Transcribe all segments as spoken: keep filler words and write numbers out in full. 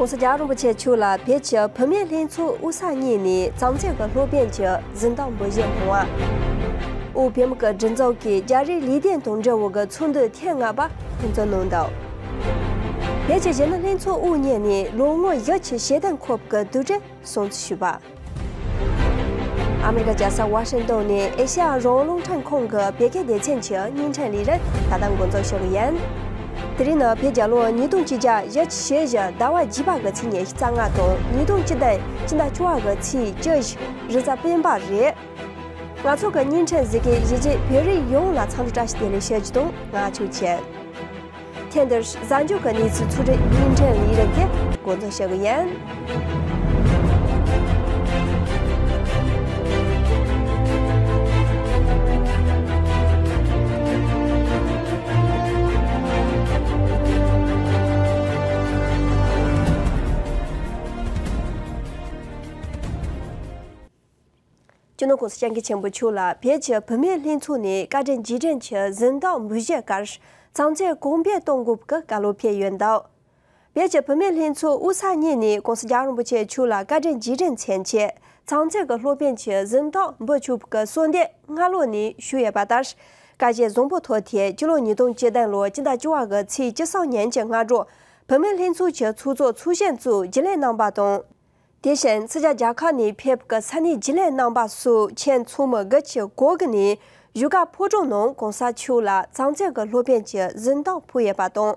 ༸གོང་ས་༸རྒྱལ་བ་རིན་པོ་ཆེ་མཆོག་ལ་བོད་ཀྱི་བུད་མེད་ལྷན་ཚོགས་དབུ་ས་གཉིས་ནས་གཙང་བཙན་གྱི་སློབ་དཔོན་གྱི་གཟེངས་རྟགས་འབུལ་བཞེས་གནང་བ། དབུས་བོད་མི་གི་སྒྲིག་འཛུགས་ཀྱིས་རྒྱ་རིགས་ལུས་རྟེན་དང་འབྲེལ་བའི་གི་ཚོགས་འདུ་ཐེངས་ལྔ་པ་འགོ་འཛུགས་གནང་འདུག་བོད་ཀྱི་གཞོན་ནུ་ལྷན་ཚོགས་དབུ་བརྙེས་ནས་ལོ་ངོ་བཞི་ཀྱི་ཞེ་འདང་འཁོར་བའི་གི་དུས་དྲན་སྲུང་བརྩི་ཞུས་པ། ཨ་མི་རི་ཀ་རྒྱལ་ས་ཝ་ཤིང་ཏོན་ནས་ཨེ་ཤེ་ཡ་རང་དབང་རླུང་འཕྲིན་ཁང་གི་བོད་སྐད་སྡེ་ཚན་གྱི་བརྙན་འཕྲིན་ལས་རིམ་ད་ལྟ་འགོ་འཛུགས་ཞུ་གི་ཡིན། དེ་རིང་ནི་བོད་རྒྱལ་ལོ་ཉིས་སྟོང་ཆིག་བརྒྱ་བཞི་བཅུ་ཞེ་བཞི་ཟླ་བ་བརྒྱད་པ་གི་ཚེས་ཉི་ཤུ་རྩ་ལྔ་དང་ཉིས་སྟོང་བཅུ་བདུན་སྤྱི་ཟླ་བཅུ་པ་གི་ཚེས་བཅུ་བཞི་རེས་གཟའ་སྤེན་པ་རེད། ང་ཚོ་གི་བརྙན་འཕྲིན་གཟིགས་མཁན་གཞིས་བྱེས་བོད་རིགས་ཡོངས་ལ་འཚམས་འདྲི་བཀྲ་ཤིས་བདེ་ལེགས་ཞུ་རྒྱུ་དང་ང་ཆོས་ཆེ། ཐེངས་འདིར་གཟའ་མཇུག་གི་གནས་ཚུལ་ཚོགས་སྒྲིག་བརྙན་འཕྲིན་ལས་རིམ་དེ་འགོ་འཛུགས་བྱེད་ཀྱི་ཡིན། སྤྱི་ནོར་༸གོང་ས་༸སྐྱབས་མགོན་ཆེན་པོ་མཆོག་ལ་བོད་ཀྱི་བུད་མེད་ལྷན་ཚོགས་ནས་བཀའ་དྲིན་རྗེས་དྲན་གྱི་གཟེངས་རྟགས་འབུལ་བཞེས་ཁར་གཙང་བཙན་གོང་འཕེལ་གཏོང་དགོས་པའི་བཀའ་སློབ་ཕེབས་ཡོད་འདུག་བོད་ཀྱི་བུད་མེད་ལྷན་ཚོགས་དབུས་ས་གཉིས་ནས་༸གོང་ས་༸རྒྱལ་བ་རིན་པོ་ཆེ་མཆོག་ལ་བཀའ་དྲིན་རྗེས་དྲན་མཚོན་ཆེད་གཙང་བཙན་གྱི་སློབ་དཔོན་གྱི་གཟེངས་རྟགས་འབུལ་ཆོག་པའི་གསོལ་འདེབས་སྔ་ལོགས་ནས་ཞུས་ཡོད་པ་ལྟར། བཀའ་བཞེས་བཟང་པོ་ཐོག་ཐད་སྤྱི་ལོ་ཉིས་སྟོང་བཅུ་བདུན་ལོའི་སྤྱི་ཟླ་བཅུ་པ་གི་ཚེས་བཅུ་གསུམ་ཉིན་གྱི་སྔ་དྲོ་བུད་མེད་ལྷན་ཚོགས་ཀྱི་ཚོགས་གཙོ་ཚོགས་གཞོན་ཚོས་རྒྱུན་ལས་གནང་པ་དང་། དེ་བཞིན་ཕྱི་རྒྱལ་རྒྱལ་ཁབ་ནས་ཕེབས་པའི་ས་གནས་རྒྱུན་ལས་རྣམ་པ་སོགས་ཁྱོན་ཚོགས་མི་དགུ་བཅུ་གོ་དགུ་ནས་བཞུགས་སྒར་ཕོ་བྲང་ནང་༸གོང་ས་མཆོག་ལ་གཙང་བཙན་གྱི་སློབ་དཔོན་གྱི་གཟེངས་རྟགས་ཕུལ་ཡོད་པ་དང་།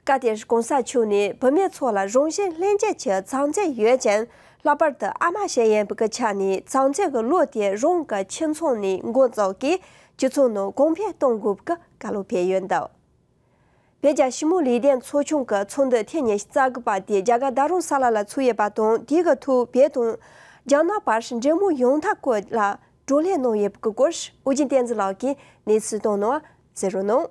སྐབས་དེར་༸གོང་ས་མཆོག་ནས་བུད་མེད་ཚོ་ལ་རང་བཞིན་ལྷན་སྐྱེས་ཀྱི་གཙང་བཙན་ཡོད་ཅིང་། ལྷག་པར་དུ་ཨ་མ་ཞིག་ཡིན་པའི་ཆ་ནས་གཙང་བཙན་གྱི་བློ་དེ་རང་གི་ཁྱིམ་ཚང་ནས་འགོ་བཙུགས་ཀྱིས་སྤྱི་ཚོགས་ནང་གོང་འཕེལ་གཏོང་དགོས་པའི་བཀའ་སློབ་ཕེབས་ཡོད་འདུག་བོད་རྒྱ་ཞི་མོལ་ལས་དོན་ཚོགས་ཆུང་གི་ཚོགས་འདུ་ཐེངས་ཉི་ཤུ་རྩ་དགུ་པ་དེ་རྒྱ་གར་རྡ་རམ་ས་ལ་ལ་ཚོགས་ཡོད་པ་དང་། དེ་གི་ཐོག་བོད་དང་རྒྱ་ནག་བར་འབྲེལ་མོལ་ཡོང་ཐབས་སྐོར་ལ་བགྲོ་གླེང་གནང་ཡོད་པའི་སྐོར་ཨོ་རྒྱན་བསྟན་འཛིན་ལགས་ཀྱིས་གནས་ཚུལ་བཏང་གནང་བ་གསན་རོགས་གནང་།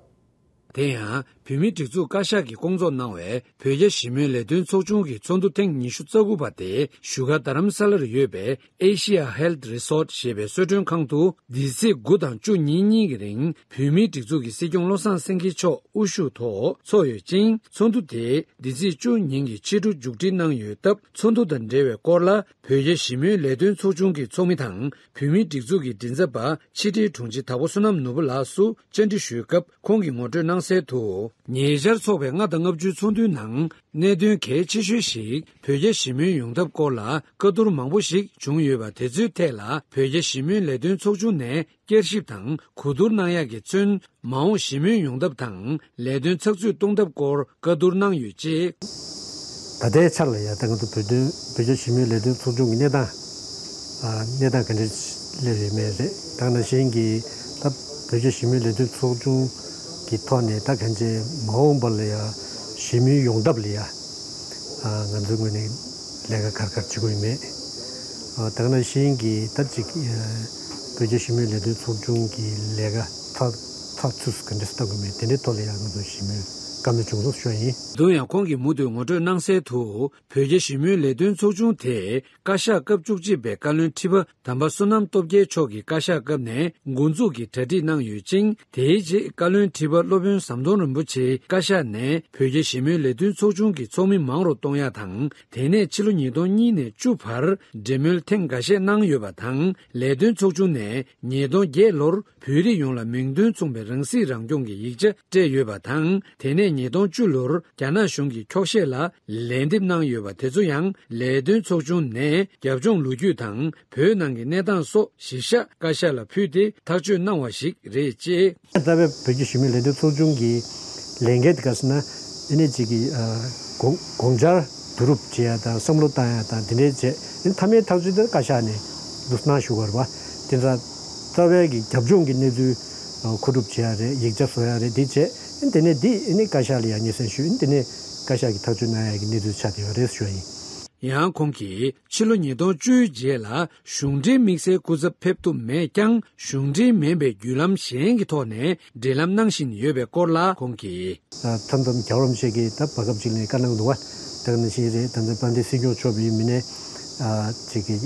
དེ་ཡང་བོད་མིའི་སྒྲིག་འཛུགས་བཀའ་ཤག་གིས་སྐོང་ཚོགས་གནང་བའི་བོད་རྒྱ་ཞི་མོལ་ལས་དོན་ཚོགས་ཆུང་གི་ཚོགས་འདུ་ཐེངས་ཉི་ཤུ་རྩ་དགུ་པ་དེ་བཞུགས་སྒར་རྡ་རམ་ས་ལར་ཡོད་པའི་Asia Health Resort ཞེས་པའི་གསོལ་མགྲོན་ཁང་དུ་འདི་ཚེས་དགུ་དང་བཅུ་ཉིན་གཉིས་ཀྱི་རིང་བོད་མིའི་སྒྲིག་འཛུགས་ཀྱི་སྲིད་སྐྱོང་བློ་བཟང་སེང་གེ་མཆོག་དབུ་བཞུགས་ཐོག་ཚོགས་ཡོད་ཅིང་། ཚོགས་འདུ་དེ་འདི་ཚེས་བཅུ་ཉིན་གྱི་ཕྱི་དྲོ་མཇུག་སྒྲིལ་གནང་ཡོད་སྟབས། ཚོགས་འདུ་དང་འབྲེལ་བའི་སྐོར་ལ་བོད་རྒྱ་ཞི་མོལ་ལས་དོན་ཚོགས་ཆུང་གི་ཚོགས་མི་དང་བོད་མིའི་སྒྲིག་འཛུགས་ཀྱི་མགྲིན་ཚབ་པ་ཕྱི་དྲིལ་དྲུང་ཆེ་དྭགས་པོ་བསོད་ནམས་ནོར་བུ་ལགས་སུ་བཅར་འདྲི་ཞུས་སྐབས། ཁོང་གིས་ངོ་སྤྲོད་གནང་གསལ་དུ། ཉེ་ཆར་འཚོགས་པའི་ལྔ་དང་ལྔ་བཅུའི་ཚོགས་འདུའི་ནང་། གནད་དོན་གལ་ཆེ་ཤོས་ཤིག་བོད་རྒྱ་ཞི་མོལ་ཡོང་ཐབས་སྐོར་ལ་བཀའ་བསྡུར་མང་པོ་ཞིག་བྱུང་ཡོད་པ་དེ་ཚོའི་ཐད་ལ། བོད་རྒྱ་ཞི་མོལ་ལས་དོན་ཚོགས་ཆུང་ནས་བསྐྱར་ཞིབ་དང་གོ་བསྡུར་གནང་ཡག་གི་ཚུན། མ་འོངས་ཞི་མོལ་ཡོང་ཐབས་དང་ལས་དོན་ཚགས་ཚུད་གཏོང་ཐབས་སྐོར་བཀའ་བསྡུར་གནང་ཡོད་ཅེས། ད་ལྟའི་ཆར་ལ་ཡང་ད་ང་ཚོ་བོད་དོན་བོད་རྒྱ་ཞི་མོལ་ལས་དོན་ཚོགས་ཆུང་གི་གནས་སྟངས། ཨ། གནས་སྟངས་ག་འདྲ་སླེབས་ཡོད་མེད་རེད། ད་ནང་བཞིན་གྱི་ད་བོད་རྒྱ་ཞི་མོལ་ལས་དོན་ཚོགས་ཆུང་གི་ཐོག་ནས་ད་གང་ཅི་མ་འོངས་པ་ལ་ཡང་ཞི་མོལ་ཡོང་ཐབས་ལ་ཡང་། ཨ། ང་ཚོའི་ངོས་ནས་ལས་ཀ་ག་རེ་ག་རེ་བྱེད་དགོས་ཡོད་མེད། ཨ། ད་ནང་བཞིན་གྱི་ད་ཅིག་ཨ། བོད་རྒྱ་ཞི་མོལ་ལས་དོན་ཚོགས་ཆུང་གི་ལས་ཀ་ཚགས་ཚགས་ཚུད་ག་འདྲ་བཏང་དགོས་མེད་དེ་འདྲའི་ཐོག་ལ་ཡང་ང་ཚོ་ཞི་མོལ་བཀའ་མོལ་བྱུང་སོང་ཞུ་བ་ཡིན། དུ་ཡང་ཁོང་གིས་མུ་མཐུད་ངོ་སྤྲོད་གནང་གསལ་དུ། བོད་རྒྱ་ཞི་མོལ་ལས་དོན་ཚོགས་ཆུང་དེས་བཀའ་ཤག་སྐབས་བཅུ་གཅིག་པའི་བཀའ་བློན་ཁྲི་པ་དམ་པ་བསོད་ནམས་སྟོབས་རྒྱལ་མཆོག་གི་བཀའ་ཤག་སྐབས་ནས་འགོ་འཛུགས་ཀྱིས་གྲ་སྒྲིག་གནང་ཡོད་ཅིང་། དེའི་རྗེས་བཀའ་བློན་ཁྲི་པ་སློབ་དཔོན་ཟམ་གདོང་རིན་པོ་ཆེའི་བཀའ་ཤག་ནས་བོད་རྒྱ་ཞི་མོལ་ལས་དོན་ཚོགས་ཆུང་གི་ཚོགས་མི་མང་རུ་གཏོང་ཡག་དང་། དེ་ནས་ཕྱི་ལོ་ཉིས་སྟོང་གཉིས་ནས་བཅུ་བར་འབྲེལ་མོལ་ཐེངས་འགའ་ཤས་གནང་ཡོད་པ་དང་། ལས་དོན་ཚོགས་ཆུང་ནས་ཉིས་སྟོང་བརྒྱད་ལོར་བོད་རིགས་ཡོངས་ལ་མིང་དོན་མཚུངས་པའི་རང་སྲིད་རང་སྐྱོང་གི་ཡིག་ཆ་སྤྲད་ཡོད་པ་དང་། དེ་ནས་ཉིས་སྟོང་བཅུ་ལོར་རྒྱ་ནག་གཞུང་གིས་འཁྱོག་བཤད་ལ་ལན་འདེབས་གནང་ཡོད་པ་དེ་ཚོ་ཡང་ལས་དོན་ཚོགས་ཆུང་ནས་རྒྱབ་ལྗོངས་ལོ་རྒྱུས་དང་བོད་ནང་གི་གནས་སྟངས་སོགས་གཞིར་བཞག་བཀའ་ཤག་ལ་ཕུལ་ཏེ་ཐག་གཅོད་གནང་བ་ཞིག་རེད་ཅེས། རྩ་བའི་བོད་ཀྱི་ཞི་མོལ་ལས་དོན་ཚོགས་ཆུང་གི་ལས་འགན་དེ་ག་ཟེར་ན། ཨ་ནི་གཅིག་གི་ཨ་དགོངས་དགོངས་འཆར་བསྡུ་རུབ་བྱེད་ཡ་དང་བསམ་བློ་བཏང་ཡ་དང་དེ་འདྲའི་བྱས། ཨ་ནི་མཐའ་མའི་ཐག་གཅོད་དེ་བཀའ་ཤག་ནས་འདུག་གནང་ཞུ་དགོས་རེད་པ། དེ་ཚོ་རྩ་བའི་གི་རྒྱབ་ལྗོངས་ཀྱི་གནས་ཚུལ་ཨ་མཁོ་སྒྲུབ་བྱེད་ཡ་རེད། ཡིག་ཆ་བཟོ་ཡ་རེད། དེ་བྱས། ཨ་ནི་དེ་ནས་འདི་ཨ་ནི་བཀའ་ཤག་ལ་ཡ་སྙན་སེང་ཞུས། ཨ་ནི་དེ་ནས་བཀའ་ཤག་གིས་ཐག་གཅོད་གནང་ཡ་གི་གནས་ཚུལ་ཆགས་བསྡད་ཡོད་རེད་ཞུ་བ་ཡིན། ཡང་ཁོང་གིས་ཕྱི་ལོ་ཉིས་སྟོང་བཅུའི་རྗེས་ལ་གཞུང་འབྲེལ་དམིགས་བསལ་སྐུ་ཚབ་ཕེབས་ཐུབ་མེད་ཀྱང་། གཞུང་འབྲེལ་མིན་པའི་བརྒྱུད་ལམ་གཞན་གྱི་ཐོག་ནས་འབྲེལ་ལམ་གནང་བཞིན་ཡོད་པའི་སྐོར་ལ་ཁོང་གིས། མཚམས་མཚམས་རྒྱལ་བ་རིན་པོ་ཆེ་གིས་ད་བར་སྐབས་ཅིག་ནས་བཀའ་གནང་འདུག་བ། དེ་ནང་བཞིན་རེད། ད་ལྟ་དཔལ་ལྡན་སྲིད་སྐྱོང་མཆོག་བོད་མི་ནས་ཅིག་གི་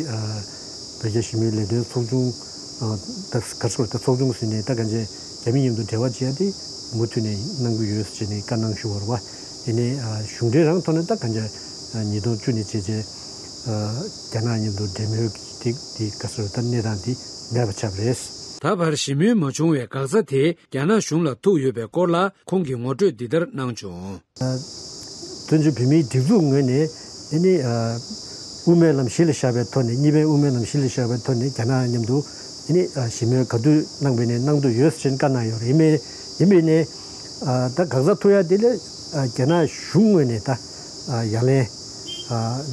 བོད་རྒྱ་ཞི་མོལ་ལས་དོན་ཚོགས་ཆུང་ད་ག་ཚོད་ད་ཚོགས་ཆུང་ཟེར་ནས་ད་གང་ཅི་རྒྱ་མི་མཉམ་དུ་འབྲེལ་བ་བྱེད་ཡ་དེ་མུ་མཐུད་ནས་གནང་གི་ཡོད་ཟེར་ནས་བཀའ་གནང་ཞུ་བ་རེད་བ། ཡིན་ནའི་གཞུང་འབྲེལ་རང་ཐོག་ནས་ད་གང་ཅི་ ཉིས་སྟོང་བཅུ་ནས་བྱས་རྗེས་རྒྱ་ནག་མཉམ་དུ་འབྲེལ་མོལ་གྱི་དེ་དེ་ག་ཚོད་ད་གནས་སྟངས་དེ་མེད་པ་ཆགས་པ་རེད། ད་བར་ཞི་མོལ་མ་བྱུང་བའི་འགག་རྩ་དེ་རྒྱ་ནག་གཞུང་ལ་ཐུག་ཡོད་པའི་སྐོར་ལ་ཁོང་གིས་ངོ་སྤྲོད་འདི་ལྟར་གནང་བྱུང་། བཙན་བྱོལ་བོད་མིའི་སྒྲིག་འཛུགས་ངོས་ནས་ཨ་ནི་དབུ་མའི་ལམ་གཞི་ལ་བཞག་པའི་ཐོག་ནས་གཉིས་ཕན་དབུ་མའི་ལམ་གཞི་ལ་བཞག་པའི་ཐོག་ནས་རྒྱ་ནག་མཉམ་དུ་ཨ་ནི་ཞི་མོལ་ག་དུས་གནང་བའི་ནས་གནང་འདོད་ཡོད་ཟེར་བཀའ་གནང་ཡོད་རེད། ཡིན་མིན་ཡིན་མིན་ནས་ད་འགག་རྩ་ཐུག་ཡ་དེ་ལ་རྒྱ་ནག་གཞུང་ངོས་ནས་ད་ཡ་ལན་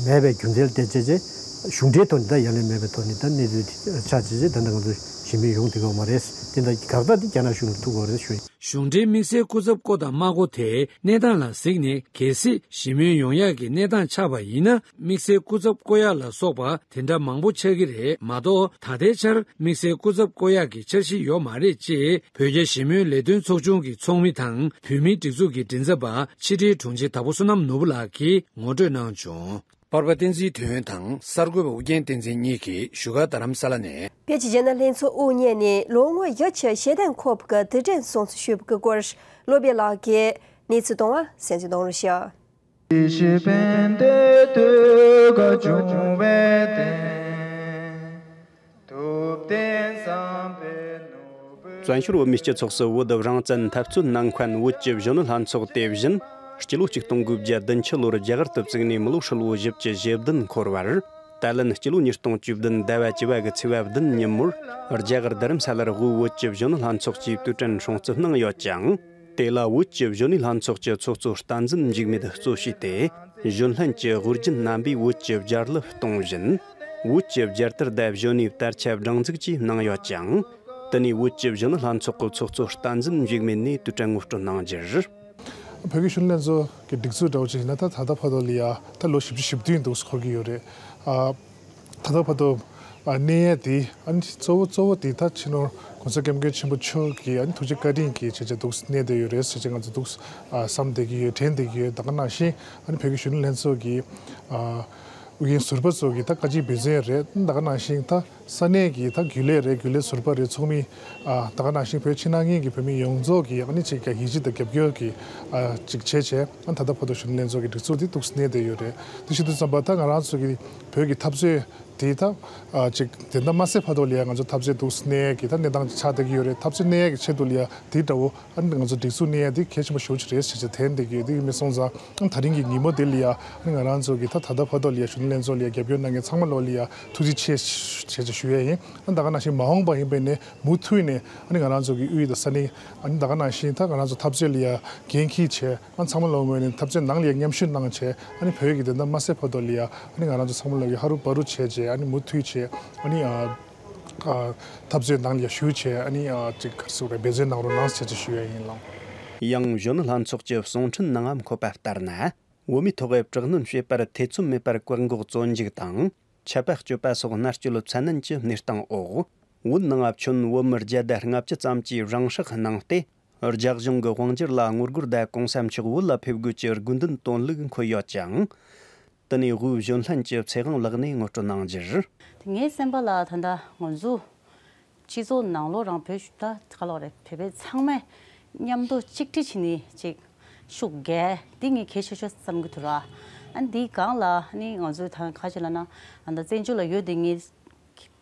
མེད་པའི་རྒྱུ་མཚན་ལ་བརྟེན་བྱས་རྗེས་གཞུང་འབྲེལ་ཐོག་ནས་ད་ཡ་ལན་མེད་པའི་ཐོག་ནས་ད་གནས་ཚུལ་དེ་ཆགས་བྱས་རྗེས་ད་ལྟ་ང་ཚོ་ཞི་མོལ་ཡོང་ཐུབ་ཡོད་མ་རེད། དེ་འདྲ་འགག་རྩ་དེ་རྒྱ་ནག་གཞུང་ལ་ཐུག་དགོས་རེད་ཞུ་ཡིན། གཞུང་འབྲེལ་དམིགས་བསལ་སྐུ་ཚབ་བསྐོ་དང་མ་བསྐོ་དེ་གནས་སྟངས་ལ་གཟིགས་ནས་གལ་སྲིད་ཞི་མོལ་ཡོང་ཡག་གི་གནས་སྟངས་ཆགས་པ་ཡིན་ན་དམིགས་བསལ་སྐུ་ཚབ་བསྐོ་ཡག་ལ་སོགས་པ་དེ་འདྲ་མང་པོ་ཆགས་ཀྱི་རེད་མ་གཏོགས། ད་ལྟའི་ཆར་དམིགས་བསལ་སྐུ་ཚབ་བསྐོ་ཡག་གི་འཆར་གཞི་ཡོད་མ་རེད་ཅེས་བོད་རྒྱ་ཞི་མོལ་ལས་དོན་ཚོགས་ཆུང་གི་ཚོགས་མི་དང་བོད་མིའི་སྒྲིག་འཛུགས་ཀྱི་མགྲིན་ཚབ་པ་ཕྱི་དྲིལ་དྲུང་ཆེ་དྭགས་པོ་བསོད་ནམས་ནོར་བུ་ལགས་ཀྱིས་ངོ་སྤྲོད་གནང་བྱུང་། པར་པ་བསྟན་འཛིན་དོན་དང་གསར་འགོད་པ་ཨུ་རྒྱན་བསྟན་འཛིན་གཉིས་ཀྱིས་བཞུགས་སྒར་རྡ་རམ་ས་ལ་ནས། བོད་ཀྱི་གཞོན་ནུ་ལྷན་ཚོགས་དབུ་བརྙེས་ནས་ལོ་ངོ་བཞི་ཆ་ཞེ་བདུན་འཁོར་བ་གི་དུས་དྲན་སྲུང་བརྩི་ཞུས་པ་གི་སྐོར་བློ་བྷེ་ལགས་ཀྱིས་གནས་ཚུལ་གཏོང་བ་གསན་གཟིགས་གནང་རོགས་ཞུ། བཙན་བྱོལ་བོད་མིའི་སྤྱི་ཚོགས་སུ་བོད་རང་བཙན་འཐབ་རྩོད་གནང་མཁན་བོད་ཀྱི་གཞོན་ནུ་ལྷན་ཚོགས་དེ་བཞིན་སྤྱི་ལོ་ཆིག་སྟོང་དགུ་བརྒྱ་བདུན་ཅུ་ལོར་རྒྱ་གར་དུ་བཙུགས་ནས་མི་ལོ་ཧྲིལ་བོ་བཞི་བཅུ་ཞེ་བདུན་འཁོར་བར། ད་ལན་སྤྱི་ལོ་ཉིས་སྟོང་བཅུ་བདུན་ཟླ་བ་བཅུ་བ་གི་ཚེས་པ་བདུན་ཉིན་མོར་རྒྱ་གར་རྡ་རམ་ས་ལར་དབུས་བོད་ཀྱི་གཞོན་ནུ་ལྷན་ཚོགས་ཀྱིས་དུས་དྲན་སྲུང་བརྩི་གནང་ཡོད་ཅིང་། དེ་ལ་བོད་ཀྱི་གཞོན་ནུའི་ལྷན་ཚོགས་ཀྱི་ཚོགས་གཙོ་བསྟན་འཛིན་འཇིགས་མེད་གཙོ་བྱས་ཏེ། གཞོན་ལྷན་གྱི་དབུ་རྒྱུན་རྣམ་པས་བོད་ཀྱི་རྒྱལ་གླུ་གཏོང་བཞིན། བོད་ཀྱི་རྒྱལ་དར་དང་གཞོན་ནུའི་དར་ཆ་སྒྲེང་འཛུགས་བཅས་གནང་ཡོད་ཅིང་། དེ་ནས་བོད་ཀྱི་གཞོན་ནུ་ལྷན་ཚོགས་ཀྱི་ཚོགས་གཙོ་བསྟན་འཛིན་འཇིགས་མེད་ནས་དུས་དྲན་ངོ་སྤྲོད་གནང་རྒྱུར། བོད་ཀྱི་གཞོན་ནུ་ལྷན་ཚོགས་ཀྱི་སྒྲིག་འཛུགས་འདྲ་བོ་ཅིག་ཡིན་ན་ད་ད་ལྟ་བར་དུ་ལ་ཡ་ད་ལོ་བཞི་བཅུ་ཞེ་བདུན་འདུག་འཁོར་གྱི་ཡོད་རེད། ཨ། ད་ལྟ་བར་དུ་ཨ་གནས་ཡས་དེ་ཨ་ནི་གཙོ་བོ་གཙོ་བོ་དེ་ད་སྤྱི་ནོར་༸གོང་ས་༸སྐྱབས་མགོན་ཆེན་པོ་མཆོག་གི་ཨ་ནི་ཐུགས་རྗེ་བཀའ་དྲིན་གྱིས་བྱས་བྱས་འདུག་གནས་བསྡད་ཡོད་རེད་ཟེར་བྱས་ང་ཚོ་འདུག་ཨ་བསམ་བསྡད་ཀྱི་ཡོད། དྲན་བསྡད་ཀྱི་ཡོད། ད་ག་ནང་བཞིན་ཨ་ནི་བོད་ཀྱི་གཞོན་ནུ་ལྷན་ཚོགས་ཀྱི་ཨ་ཨུ་རྒྱན་ཟུར་པ་ཚོ་གི་ད་བཀའ་སྤྱིའི་འབད་བརྩོན་རེད། ད་ག་ནང་བཞིན་ད་ས་གནས་ཀྱི་ད་རྒྱུན་ལས་རེད། རྒྱུན་ལས་ཟུར་པ་རེད། ཚོགས་མི་ཨ་ད་ག་ནང་བཞིན་བོད་ཕྱི་ནང་གཉིས་ཀྱི་བོད་མི་ཡོངས་རྫོགས་ཀྱི་ཨ་ནི་ཅིག་ཡིད་ཆེས་དང་རྒྱབ་སྐྱོར་གྱི་ཨ་ཅིག་བྱས་བྱས་ཨ་ད་ལྟ་བར་དུ་གཞོན་ནུ་ལྷན་ཚོགས་ཀྱི་སྒྲིག་འཛུགས་འདི་འདུག་གནས་བསྡད་ཡོད་རེད། དེ་བྱེད་དུས་ཙམ་པ་ད་ང་རང་ཚོ་གི་བོད་ཀྱི་འཐབ་རྩོད་དེ་ད་ཨ་ཅིག་དེ་འདྲ་མ་ཟད་བར་དུ་ལ་ཡང་ང་ཚོ་འཐབ་རྩོད་འདུག་གནས་ཀྱི་ད་གནས་སྟངས་ཆགས་བསྡད་ཀྱི་ཡོད་རེད། འཐབ་རྩོད་གནས་ཀྱི་ཆེད་དུ་ལ་ཡང་དེ་འདྲ་བོ་ཨ་ནི་ང་ཚོ་སྒྲིག་འཛུགས་གནས་ཡ་དེ་གལ་ཆེན་པོ་ཞེ་པོ་ཅིག་རེད་ཟེར་བྱས་དྲན་བསྡད་ཀྱི་ཡོད། དེ་ཡིན་པ་སོང་ཙང་ཨ་ད་རིང་གི་ཉིན་མོ་དེ་ལ་ཡང་ཨ་ནི་ང་རང་ཚོ་གི་ད་ད་ལྟ་བར་དུ་ལ་ཡང་གཞོན་ནུ་ལྷན་ཚོགས་ལ་ཡང་རྒྱབ་སྐྱོར་གནང་མཁན་ཚང་མ་ལོ་ལ་ཡང་ཐུགས་རྗེ་ཆེ་ཞེས་བྱས་ཞུ་ཡ་ཡིན། ཨ་ནི་ད་ག་ནང་བཞིན་མ་འོངས་པ་ཡིན་པས་ནས་མུ་མཐུད་ནས་ཨ་ནི་ང་རང་ཚོ་གི་དབུས་དང་ས་གནས་ཨ་ནི་ད་ག་ནང་བཞིན་ད་ང་རང་ཚོ་འཐབ་རྩོད་ལ་ཡང་འགན་འཁྱེར་བྱས། ཨ་ཚང་མ་ལོ་ངོས་ནས་འཐབ་རྩོད་ནང་ལ་ཡང་མཉམ་ཞུགས་གནང་བྱས། ཨ་ནི་བོད་ཀྱི་བདེན་མཐའ་མ་གསལ་བར་དུ་ལ་ཡ་ཨ་ནི་ང་རང་ཚོ་ཚང་མ་ལོ་ཡ་ཧ་རུ་བ་རུ་བྱས་བྱས། ཨ་ནི་མུ་མཐུད་བྱས། ཨ་ནི་ཨ་ཨ་འཐབ་རྩོད་ནང་ལ་ཡ་ཞུགས་བྱས། ཨ་ནི་ཨ་ཅིག་ག་རེ་ཟེར་དགོས་རེད། འབད་བརྩོན་གནང་རོགས་གནང་ཟེར་བྱས་ཞུ་ཡ་ཡིན་ལགས། ཡང་གཞོན་ནུ་ལྷན་ཚོགས་ཀྱི་གསུང་འཕྲིན་ནང་འཁོད་པ་ལྟར་ན། བོད་མིའི་ཐོག་དྲག་གནོན་བྱེད་པར་ཐེ་ཚོམ་མེད་པར་བཀག་འགོག་བཙོན་འཇུག་དང་། ཆད་པ་གཅོད་པ་སོགས་མནར་གཅོད་ཚ་ནན་གྱི་གནས་སྟངས་འོག་བོད་ནང་ཁྱོན་བོད་མི་བརྒྱ་དང་ལྔ་བཅུ་ཙམ་གྱིས་རང་སྲོག་གནང་སྟེ། རྒྱ་གཞུང་གི་དབང་སྒྱུར་ལ་ངོ་རྒོལ་དང་གོང་ས་མཆོག་བོད་ལ་ཕེབས་དགོས་ཀྱི་དགོས་འདུན་བཏོན་ལུགས་འཁོད་ཡོད་ཅིང་། དེ་ནས་དབུས་གཞོན་ལྷན་གྱི་ཚེ་དབང་ལགས་ནས་ངོ་སྤྲོད་གནང་རྒྱུར། ངའི་སེམས་པ་ལ་ད་ལྟ་ང་ཚོ་སྤྱི་ཚོགས་ནང་ལོགས་རང་བོད་ད་ག་ལོག་རེད། བོད་པ་ཚང་མས་མཉམ་དུ་གཅིག་སྒྲིལ་བྱས་ནས་ཅིག་ཤུགས་རྒྱག་འདི་ངས་གལ་ཆེ་ཤོས་བསམ་གྱི་འདུག་ར། ཨ་ནི་འདིའི་སྒང་ལ་ཨ་ནི་ང་ཚོས་ད་ག་ཅིག་ལབ་ན་ཨ་ད་བཙན་བྱོལ་ལ་ཡོད་དེ་ངས་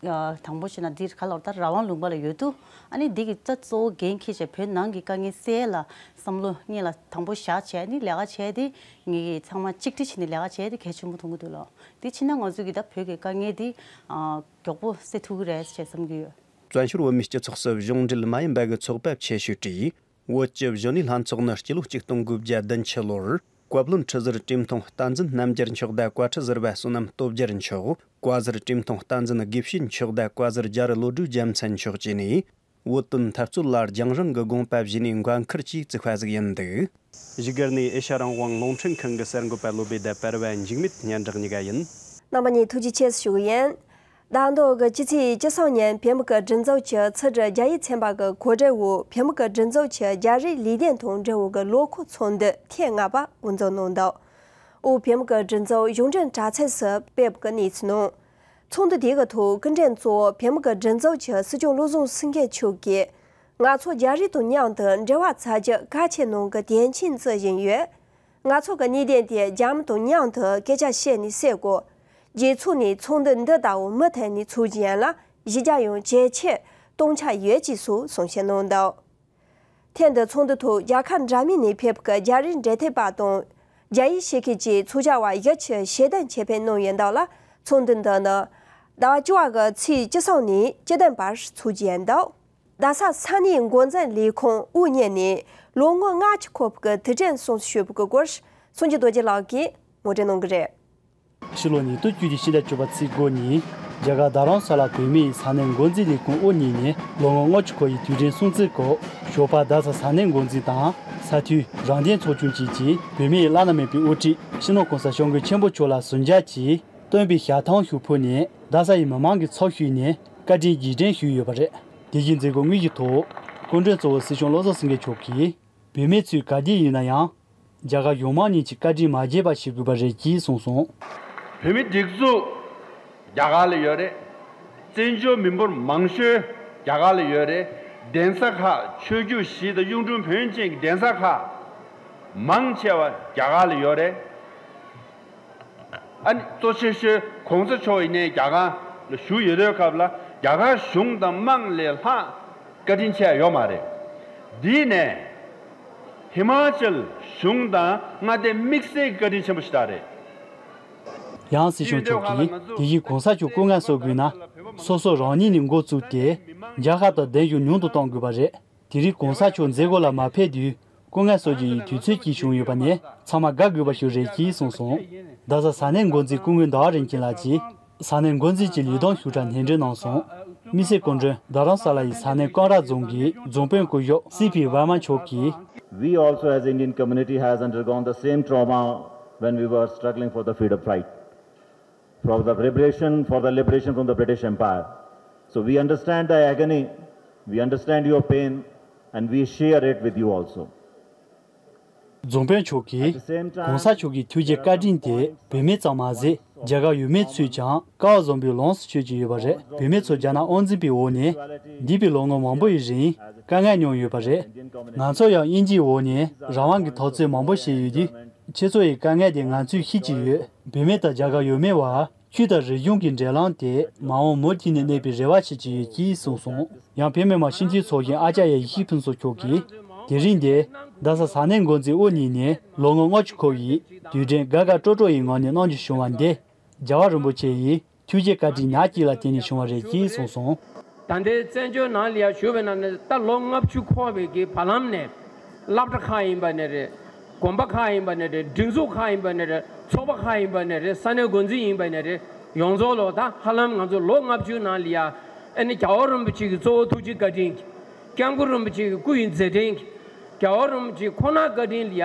དང་པོ་བྱས་ན་འདིར་ག་ལབ་ད་རང་དབང་ལུང་པ་ལ་ཡོད་དུས་ཨ་ནི་འདི་གི་ད་གཙོ་བོ་འགན་འཁྱེར་བྱས་བོད་ནང་གི་དཀའ་ངལ་སེལ་ལ་བསམ་བློ་སྔོན་ལ་དང་པོ་བཞག་བྱས་ཨ་ནི་ལས་ཀ་བྱས་ཏེ་ངས་ཚང་མ་གཅིག་སྒྲིལ་བྱས་ནས་ལས་ཀ་བྱས་ཏེ་གལ་ཆེན་པོ་མཐོང་གི་འདུག་ལགས། དེ་བྱས་ན་ང་ཚོ་གི་ད་བོད་ཀྱི་དཀའ་ངལ་འདི་མགྱོགས་པོ་སེལ་ཐུབ་ཀྱི་རེད་ཅེས་བསམ་གྱི་ཡོད། བཙན་བྱོལ་བོད་མིའི་སྤྱི་ཚོགས་སུ་གཞུང་འབྲེལ་མ་ཡིན་པ་གི་ཚོགས་པ་ཆེ་ཤོས་ཀྱིས་བོད་ཀྱི་གཞོན་ནུའི་ལྷན་ཚོགས་ནི་སྤྱི་ལོ་ཆིག་སྟོང་དགུ་བརྒྱ་བདུན་ཅུ་ལོར་བཀའ་བློན་ཁྲི་ཟུར་གྲོས་མཐོང་བསྟན་འཛིན་རྣམ་རྒྱལ་མཆོག་དང་བཀའ་ཁྲི་ཟུར་པ་བསོད་ནམས་སྟོབས་རྒྱལ་མཆོག་བཀའ་ཟུར་གྲོས་མཐོང་བསྟན་འཛིན་དགེ་བཤེས་མཆོག་དང་བཀའ་ཟུར་རྒྱ་རི་བློ་གྲོས་རྒྱལ་མཚན་མཆོག་བཅས་ནས་བོད་དོན་འཐབ་རྩོད་ལ་རྒྱང་རིང་གི་དགོངས་པ་བཞེས་ནས་འགན་འཁུར་གྱིས་བཙུགས་པ་ཟིག་ཡིན་འདུག། བཞུགས་སྒར་ནས་ཨེ་ཤ་རང་དབང་རླུང་འཕྲིན་ཁང་གི་གསར་འགོད་པ་བློ་བྷེ་དང་བར་བ་འཇིགས་མེད་སྙན་གྲགས་གཉིས་ཀ་ཡིན། རྣམ་པ་གཉིས་ཐུགས་རྗེ་ཆེ་ཞུ་གི་ཡིན། ད་དུང་གི་སྤྱི་ཚེས་བཅུ་གསུམ་ཉིན་བོད་མི་གི་སྒྲིག་འཛུགས་ཀྱི་ཚོགས་སྒྲིག་རྒྱ་ཡིག་ཚན་པ་གི་གོ་སྒྲིག་འོག་བོད་མི་གི་སྒྲིག་འཛུགས་ཀྱི་རྒྱ་རིགས་ལས་དོན་དང་འབྲེལ་བའི་གི་ལོ་འཁོར་ཚོགས་འདུ་ཐེངས་ལྔ་པ་འགོ་འཛུགས་གནང་འདུག། འོག་བོད་མི་གི་སྒྲིག་འཛུགས་གཞུང་འབྲེལ་དྲ་ཚིགས་སུ་སྤེལ་བའི་གི་གནས་ཚུལ་ནང་། ཚོགས་འདུ་དེ་གི་ཐོག་སྐུ་མགྲོན་གཙོ་བོ་བོད་མི་གི་སྒྲིག་འཛུགས་ཀྱི་སྲིད་སྐྱོང་བློ་བཟང་སེང་གེ་མཆོག་གིས། ང་ཚོ་རྒྱ་རིགས་དང་མཉམ་དུ་འབྲེལ་བ་བཙུགས་རྒྱུ་གལ་ཆེ་གནང་གི་དོན་ཆེན་བརྩི་བཞིན་ཡོད། ང་ཚོ་གི་གནད་དོན་དེ་རྒྱ་མི་དང་མཉམ་དུ་སྐད་ཆ་བཤད་ནས་སེལ་དགོས། རྗེས་ཕྱོགས་ནས་ཚོགས་འདུ་འདི་ལྟ་བུ་མུ་མཐུད་ནས་ཚོགས་རྒྱུ་ཡིན་ལ་གཞི་རྒྱ་ཡང་ཇེ་ཆེར་གཏོང་འཆར་ཡོད་ཅེས་སོགས་གསུང་བཤད་གནང་འདུག་ཐེངས་འདིའི་ཚོགས་འདུ་ཐོག་རྒྱལ་ཁབ་འདྲ་མིན་ནས་ཕེབས་པའི་རྒྱ་རིགས་འབྲེལ་མཐུད་པ་དང་། རྒྱ་ཡིག་ཤེས་མཁན་གྱི་ཚོགས་བཅར་བ་བཞི་བཅུ་ཞལ་འདེབས་ཆེད་ཕེབས་གནང་ཡོད་འདུག་ལ། ཚོགས་འདུ་འདི་ནི་ཟླ་བ་བཅུ་བ་གི་ཚེས་བཅུ་གསུམ་ནས་བཅུ་བདུན་བར་ཚོགས་རྒྱུ་ཡིན་འདུག་རྡ་ས་ས་གནས་འགོ་འཛིན་ལས་ཁུངས་དབུ་བརྙེས་ནས་ལོ་ངོ་ལྔ་བཅུ་འཁོར་བའི་དུས་དྲན་སྲུང་བརྩི་ཞུས་པའི་སྐོར་སངས་རྒྱས་རྡོ་རྗེ་ལགས་ཀྱིས་ངོ་སྤྲོད་གནང་གི་རེད། ཕྱི་ལོ་ཉིས་སྟོང་བཅུ་གཅིག་ཕྱི་ཟླ་བཅུ་པ་ཚེས་དགུ་ཉིན་རྒྱ་གར་རྡ་རམ་ས་ལ་བོད་མིའི་ས་གནས་འགོ་འཛིན་ལས་ཁུངས་དབུ་བརྙེས་ནས་ལོ་ངོ་ལྔ་བཅུ་འཁོར་བའི་དུས་དྲན་སྲུང་བརྩིའི་སྐོར་ཞོགས་པ་རྡ་ས་ས་གནས་འགོ་འཛིན་དང་ས་འཐུས་རང་བདེན་ཚོགས་ཆུང་བཅས་ཀྱིས་བོད་མིའི་བླ་ན་མེད་པའི་དབུ་ཁྲིད་སྤྱི་ནོར་༸གོང་ས་༸སྐྱབས་མགོན་ཆེན་པོ་མཆོག་ལ་ཟུར་མཇལ་གྱིས་སྟོན་པའི་ཞལ་ཐང་ཞུགས་ཕུལ་ནས་རྡ་ས་ཡི་མི་མང་གི་ཚབ་ཞུས་ནས་བཀའ་དྲིན་རྗེས་དྲན་ཞུས་ཡོད་པ་རེད། དེ་བཞིན་མཛད་སྒོ་དངོས་ཀྱི་ཐོག་སྐུ་མགྲོན་གཙོ་བོ་སྲིད་སྐྱོང་བློ་བཟང་སེང་གེ་མཆོག་གིས། བོད་མི་ཚོས་ག་དུས་ཡིན་ན་ཡང་རྒྱ་གར་གཞུང་མང་གཉིས་ཀྱི་བཀའ་དྲིན་མ་བརྗེད་པ་བྱེད་དགོས་པ་རེད་ཅེས་གསུངས་སོང་། བོད་མི་སྒྲིག་འཛུགས་རྒྱ་གར་ལ་ཡོད་རེད། བཙན་བྱོལ་མི་འབོར་མང་ཤོས་རྒྱ་གར་ལ་ཡོད་རེད། གདན་ས་ཁག་ཆོས་བརྒྱུད་བཞི་དང་གཡུང་དྲུང་བོན་ཅན་གྱི་གདན་ས་ཁག་མང་ཆེ་བ་རྒྱ་གར་ལ་ཡོད་རེད། ཨ་ནི་གཙོ་ཆེ་ཤོས་༸གོང་ས་མཆོག་ཡིན་ནའི་རྒྱ་གར་ལ་བཞུགས་ཡོད་དུས་སྐབས་ལ་རྒྱ་གར་གཞུང་དང་དམངས་ལས་ལྷག་བཀའ་དྲིན་ཆེ་ཡ་ཡོད་མ་རེད། འདི་ནས་ཧི་མ་ཅལ་གཞུང་དང་མངའ་སྡེ་དམིགས་བསལ་གྱི་བཀའ་དྲིན་ཆེན་པོ་ཞིག་རེད། ཡང་སྲིད་སྐྱོང་མཆོག་གིས་དེ་བཞིན་༸གོང་ས་མཆོག་སྐུ་ངལ་གསོ་དགོས་ན་སོ་སོ་རང་ཉིད་ནས་འགོ་བཙུགས་ཏེ་རྒྱལ་ཁབ་དང་བདེ་འཇགས་ཉུང་དུ་གཏོང་དགོས་པ་རེད། དེ་རིང་༸གོང་ས་མཆོག་མཛད་སྒོ་ལ་མ་ཕེབས་དུས་སྐུ་ངལ་གསོ་རྒྱུ་ཡི་དུས་ཚོད་ཅིག་བྱུང་ཡོད་པ་ནི་ཚང་མ་དགའ་དགོས་པ་ཞིག་རེད་ཅེས་གསུངས་སོང་། རྡ་ས་ས་གནས་འགོ་འཛིན་སྐུ་ངོ་ཟླ་བ་རིན་ཆེན་ལགས་ཀྱིས་ས་གནས་འགོ་འཛིན་གྱི་ལས་དོན་ཞིབ་ཕྲ་སྣེ་འདྲེན་གནང་སོང་། དམིགས་བསལ་སྐུ་མགྲོན་རྡ་རམ་ས་ལ་ཡི་ས་གནས་ཀང་ར་རྫོང་གི་རྫོང་དཔོན་སྐུ་ཞབས་སི་པི་ཝར་མ་མཆོག་གིས། We also as Indian community has undergone the same trauma when we were struggling for the freedom fight. For the liberation, for the liberation from the British Empire. So we understand the agony, we understand your pain, and we share it with you also. རྫོང་དཔོན་མཆོག་གིས་༸གོང་ས་མཆོག་གི་ཐུགས་རྗེ་བཀའ་དྲིན་དེ་བོད་མི་ཙམ་མ་ཟད་རྒྱ་གར་ཡུལ་མི་ཚོས་ཀྱང་སྐལ་བ་བཟང་པོས་ལོངས་སུ་སྤྱོད་ཀྱི་ཡོད་པ་རེད། བོད་མི་ཚོ་རྒྱ་ནག་དབང་འཛིན་པའི་འོག་ནས་འདས་པའི་ལོ་ངོ་མང་པོ་ཡི་རིང་དཀའ་ངལ་མྱོང་ཡོད་པ་རེད། ང་ཚོ་ཡང་དབྱིན་ཇིའི་འོག་ནས་རང་དབང་གི་འཐབ་རྩོད་མང་པོ་བྱས་ཡོད་དུས། ཁྱེད་ཚོ་ཡི་དཀའ་ངལ་དེ་ང་ཚོས་ཤེས་ཀྱི་ཡོད། བོད་མི་དང་རྒྱ་གར་ཡུལ་མི་བར་ཆོས་དང་རིག་གཞུང་གི་འབྲེལ་ལམ་དེ་མ་འོངས་མུ་མཐུད་ནས་གནས་པའི་རེ་བ་བྱེད་ཀྱི་ཡོད་ཅེས་གསུངས་སོང་། ཡང་བོད་མི་མང་སྤྱི་འཐུས་ཚོགས་གཞོན་ཨ་ཅར་ཡ་ཡེ་ཤེས་ཕུན་ཚོགས་མཆོག་གིས། དེ་རིང་འདིར་རྡ་ས་ས་གནས་འགོ་འཛིན་དབུ་བརྙེས་ནས་ལོ་ངོ་ལྔ་བཅུ་འཁོར་བའི་དུས་དྲན་དགའ་དགའ་སྤྲོ་སྤྲོ་ཡི་ངང་ནས་གནང་རྒྱུ་བྱུང་བ་འདི་རྒྱལ་བ་རིན་པོ་ཆེ་ཡི་ཐུགས་རྗེ་བཀའ་དྲིན་ཉག་གཅིག་ལ་བརྟེན་ནས་བྱུང་བ་རེད་ཅེས་གསུངས་སོང་། ད་ལྟའི་བཙན་བྱོལ་ནང་ལ་ཡ་བཞུགས་པའི་ནང་ནས་ད་ལོ་ལྔ་བཅུ་འཁོར་བའི་གི་བར་ལམ་ནས་སློབ་གྲྭ་ཁག་ཡིན་པ་ནས་རེད། དགོན་པ་ཁག་ཡིན་པ་ནས་རེད། སྒྲིག་འཛུགས་ཁག་ཡིན་པ་ནས་རེད། ཚོགས་པ་ཁག་ཡིན་པ་ནས་རེད། ས་གནས་འགོ་འཛིན་ཡིན་པ་ནས་རེད། ཡོངས་རྫོགས་ལོ་ད་ཧ་ལམ་ང་ཚོ་ལོ་ལྔ་བཅུའི་ནང་ལ་ཡ་ཨ་ནི་རྒྱལ་བ་རིན་པོ་ཆེ་གི་གཙོ་བོ་ཐུགས་རྗེ་བཀའ་དྲིན་གྱིས་སྐྱབས་མགོན་རིན་པོ་ཆེ་གི་སྐུ་ཡི་མཛད་འཕྲིན་གྱིས་རྒྱལ་བ་རིན་པོ་ཆེ་ཁོ་ན་བཀའ་དྲིན་ལ་ཡ་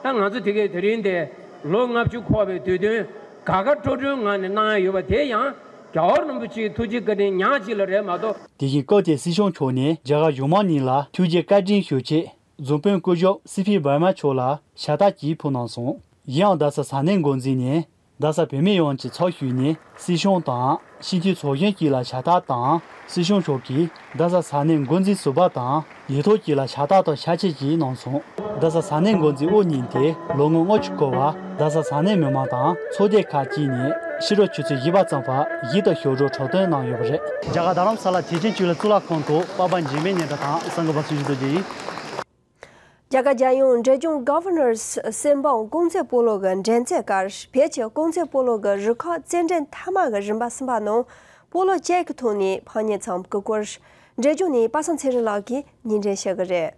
ད་ང་ཚོ་དེ་གའི་དེ་རིང་དེ་ལོ་ལྔ་བཅུ་འཁོར་བའི་དུས་སྟོན་དགའ་དགའ་སྤྲོ་སྤྲོའི་ངང་ནས་གནང་ཡ་ཡོད་པ་དེ་ཡང་རྒྱལ་བ་རིན་པོ་ཆེའི་ཐུགས་རྗེ་བཀའ་དྲིན་ཉག་གཅིག་ལ་རེད་མ་གཏོགས། དེ་བཞིན་སྐབས་དེར་སྲིད་སྐྱོང་མཆོག་ནས་རྒྱ་གར་གཞུང་མང་གཉིས་ལ་ཐུགས་རྗེ་བཀའ་དྲིན་ཞུ་ཆེད་རྫོང་དཔོན་སྐུ་ཞབས་སི་ཕི་བར་མ་མཆོག་ལ་ཕྱག་རྟགས་ཀྱིས་ཕུལ་གནང་སོང་། གཞན་ཡང་རྡ་ས་ས་གནས་འགོ་འཛིན་ནས་རྡ་ས་བོད་མི་ཡོངས་ཀྱི་ཚབ་ཞུས་ནས་སྲིད་སྐྱོང་དང་སྤྱི་འཐུས་ཚོགས་གཞོན་བཅས་ལ་ཕྱག་རྟགས་དང་། སྲིད་སྐྱོང་མཆོག་གིས་རྡ་ས་ས་གནས་འགོ་འཛིན་ཟུར་པ་དང་ལས་ཐོག་བཅས་ལ་ཕྱག་རྟགས་དང་ཕྱག་ཕྱིད་ཀྱིས་གནང་སོང་། རྡ་ས་ས་གནས་འགོ་འཛིན་དབུ་བརྙེས་ཏེ་ལོ་ངོ་ལྔ་བཅུ་འཁོར་བར་རྡ་ས་ས་གནས་མི་མང་དང་ཚོགས་སྡེ་ཁག་བཅས་ནས་ཕྱི་ལོ་ཆུ་ཚོད་བཞི་པ་ཙམ་པར་ཡིད་དུ་ཞུ་རོགས་འཁྲབ་སྟོན་གནང་ཡོད་པ་རེད། རྒྱ་གར་རྡ་རམ་ས་ལ་བདེ་ཆེན་ཆོས་ལ་གཙུག་ལག་ཁང་དུ་པ་ཕ་འཇིགས་མེད་གཉེན་གྲོགས་དང་གསར་འགོད་པ་ཚུལ་ཁྲིམས་རྡོ་རྗེ་ཡིན། རྒྱ་གར་རྒྱལ་ཡོངས་འབྲས་ལྗོངས་Governors སྲིད་འབངས་རྐང་རྩེད་སྤོ་ལོ་གི་འགྲན་རྩོད་ཁར་བོད་ཀྱི་རྐང་རྩེད་སྤོ་ལོ་གི་རུ་ཁག་རྩེད་འགྲན་མཐའ་མ་གི་རིམ་པ་གསུམ་པ་ནང་སྤོ་ལོ་གཅིག་གི་ཐོག་ནས་ཕམ་ཉེས་བྱུང་བའི་སྐོར། འབྲས་ལྗོངས་ནས་པ་སངས་ཚེ་རིང་ལགས་ཀྱིས་སྙན་སྒྲོན་ཞུ་གི་རེད།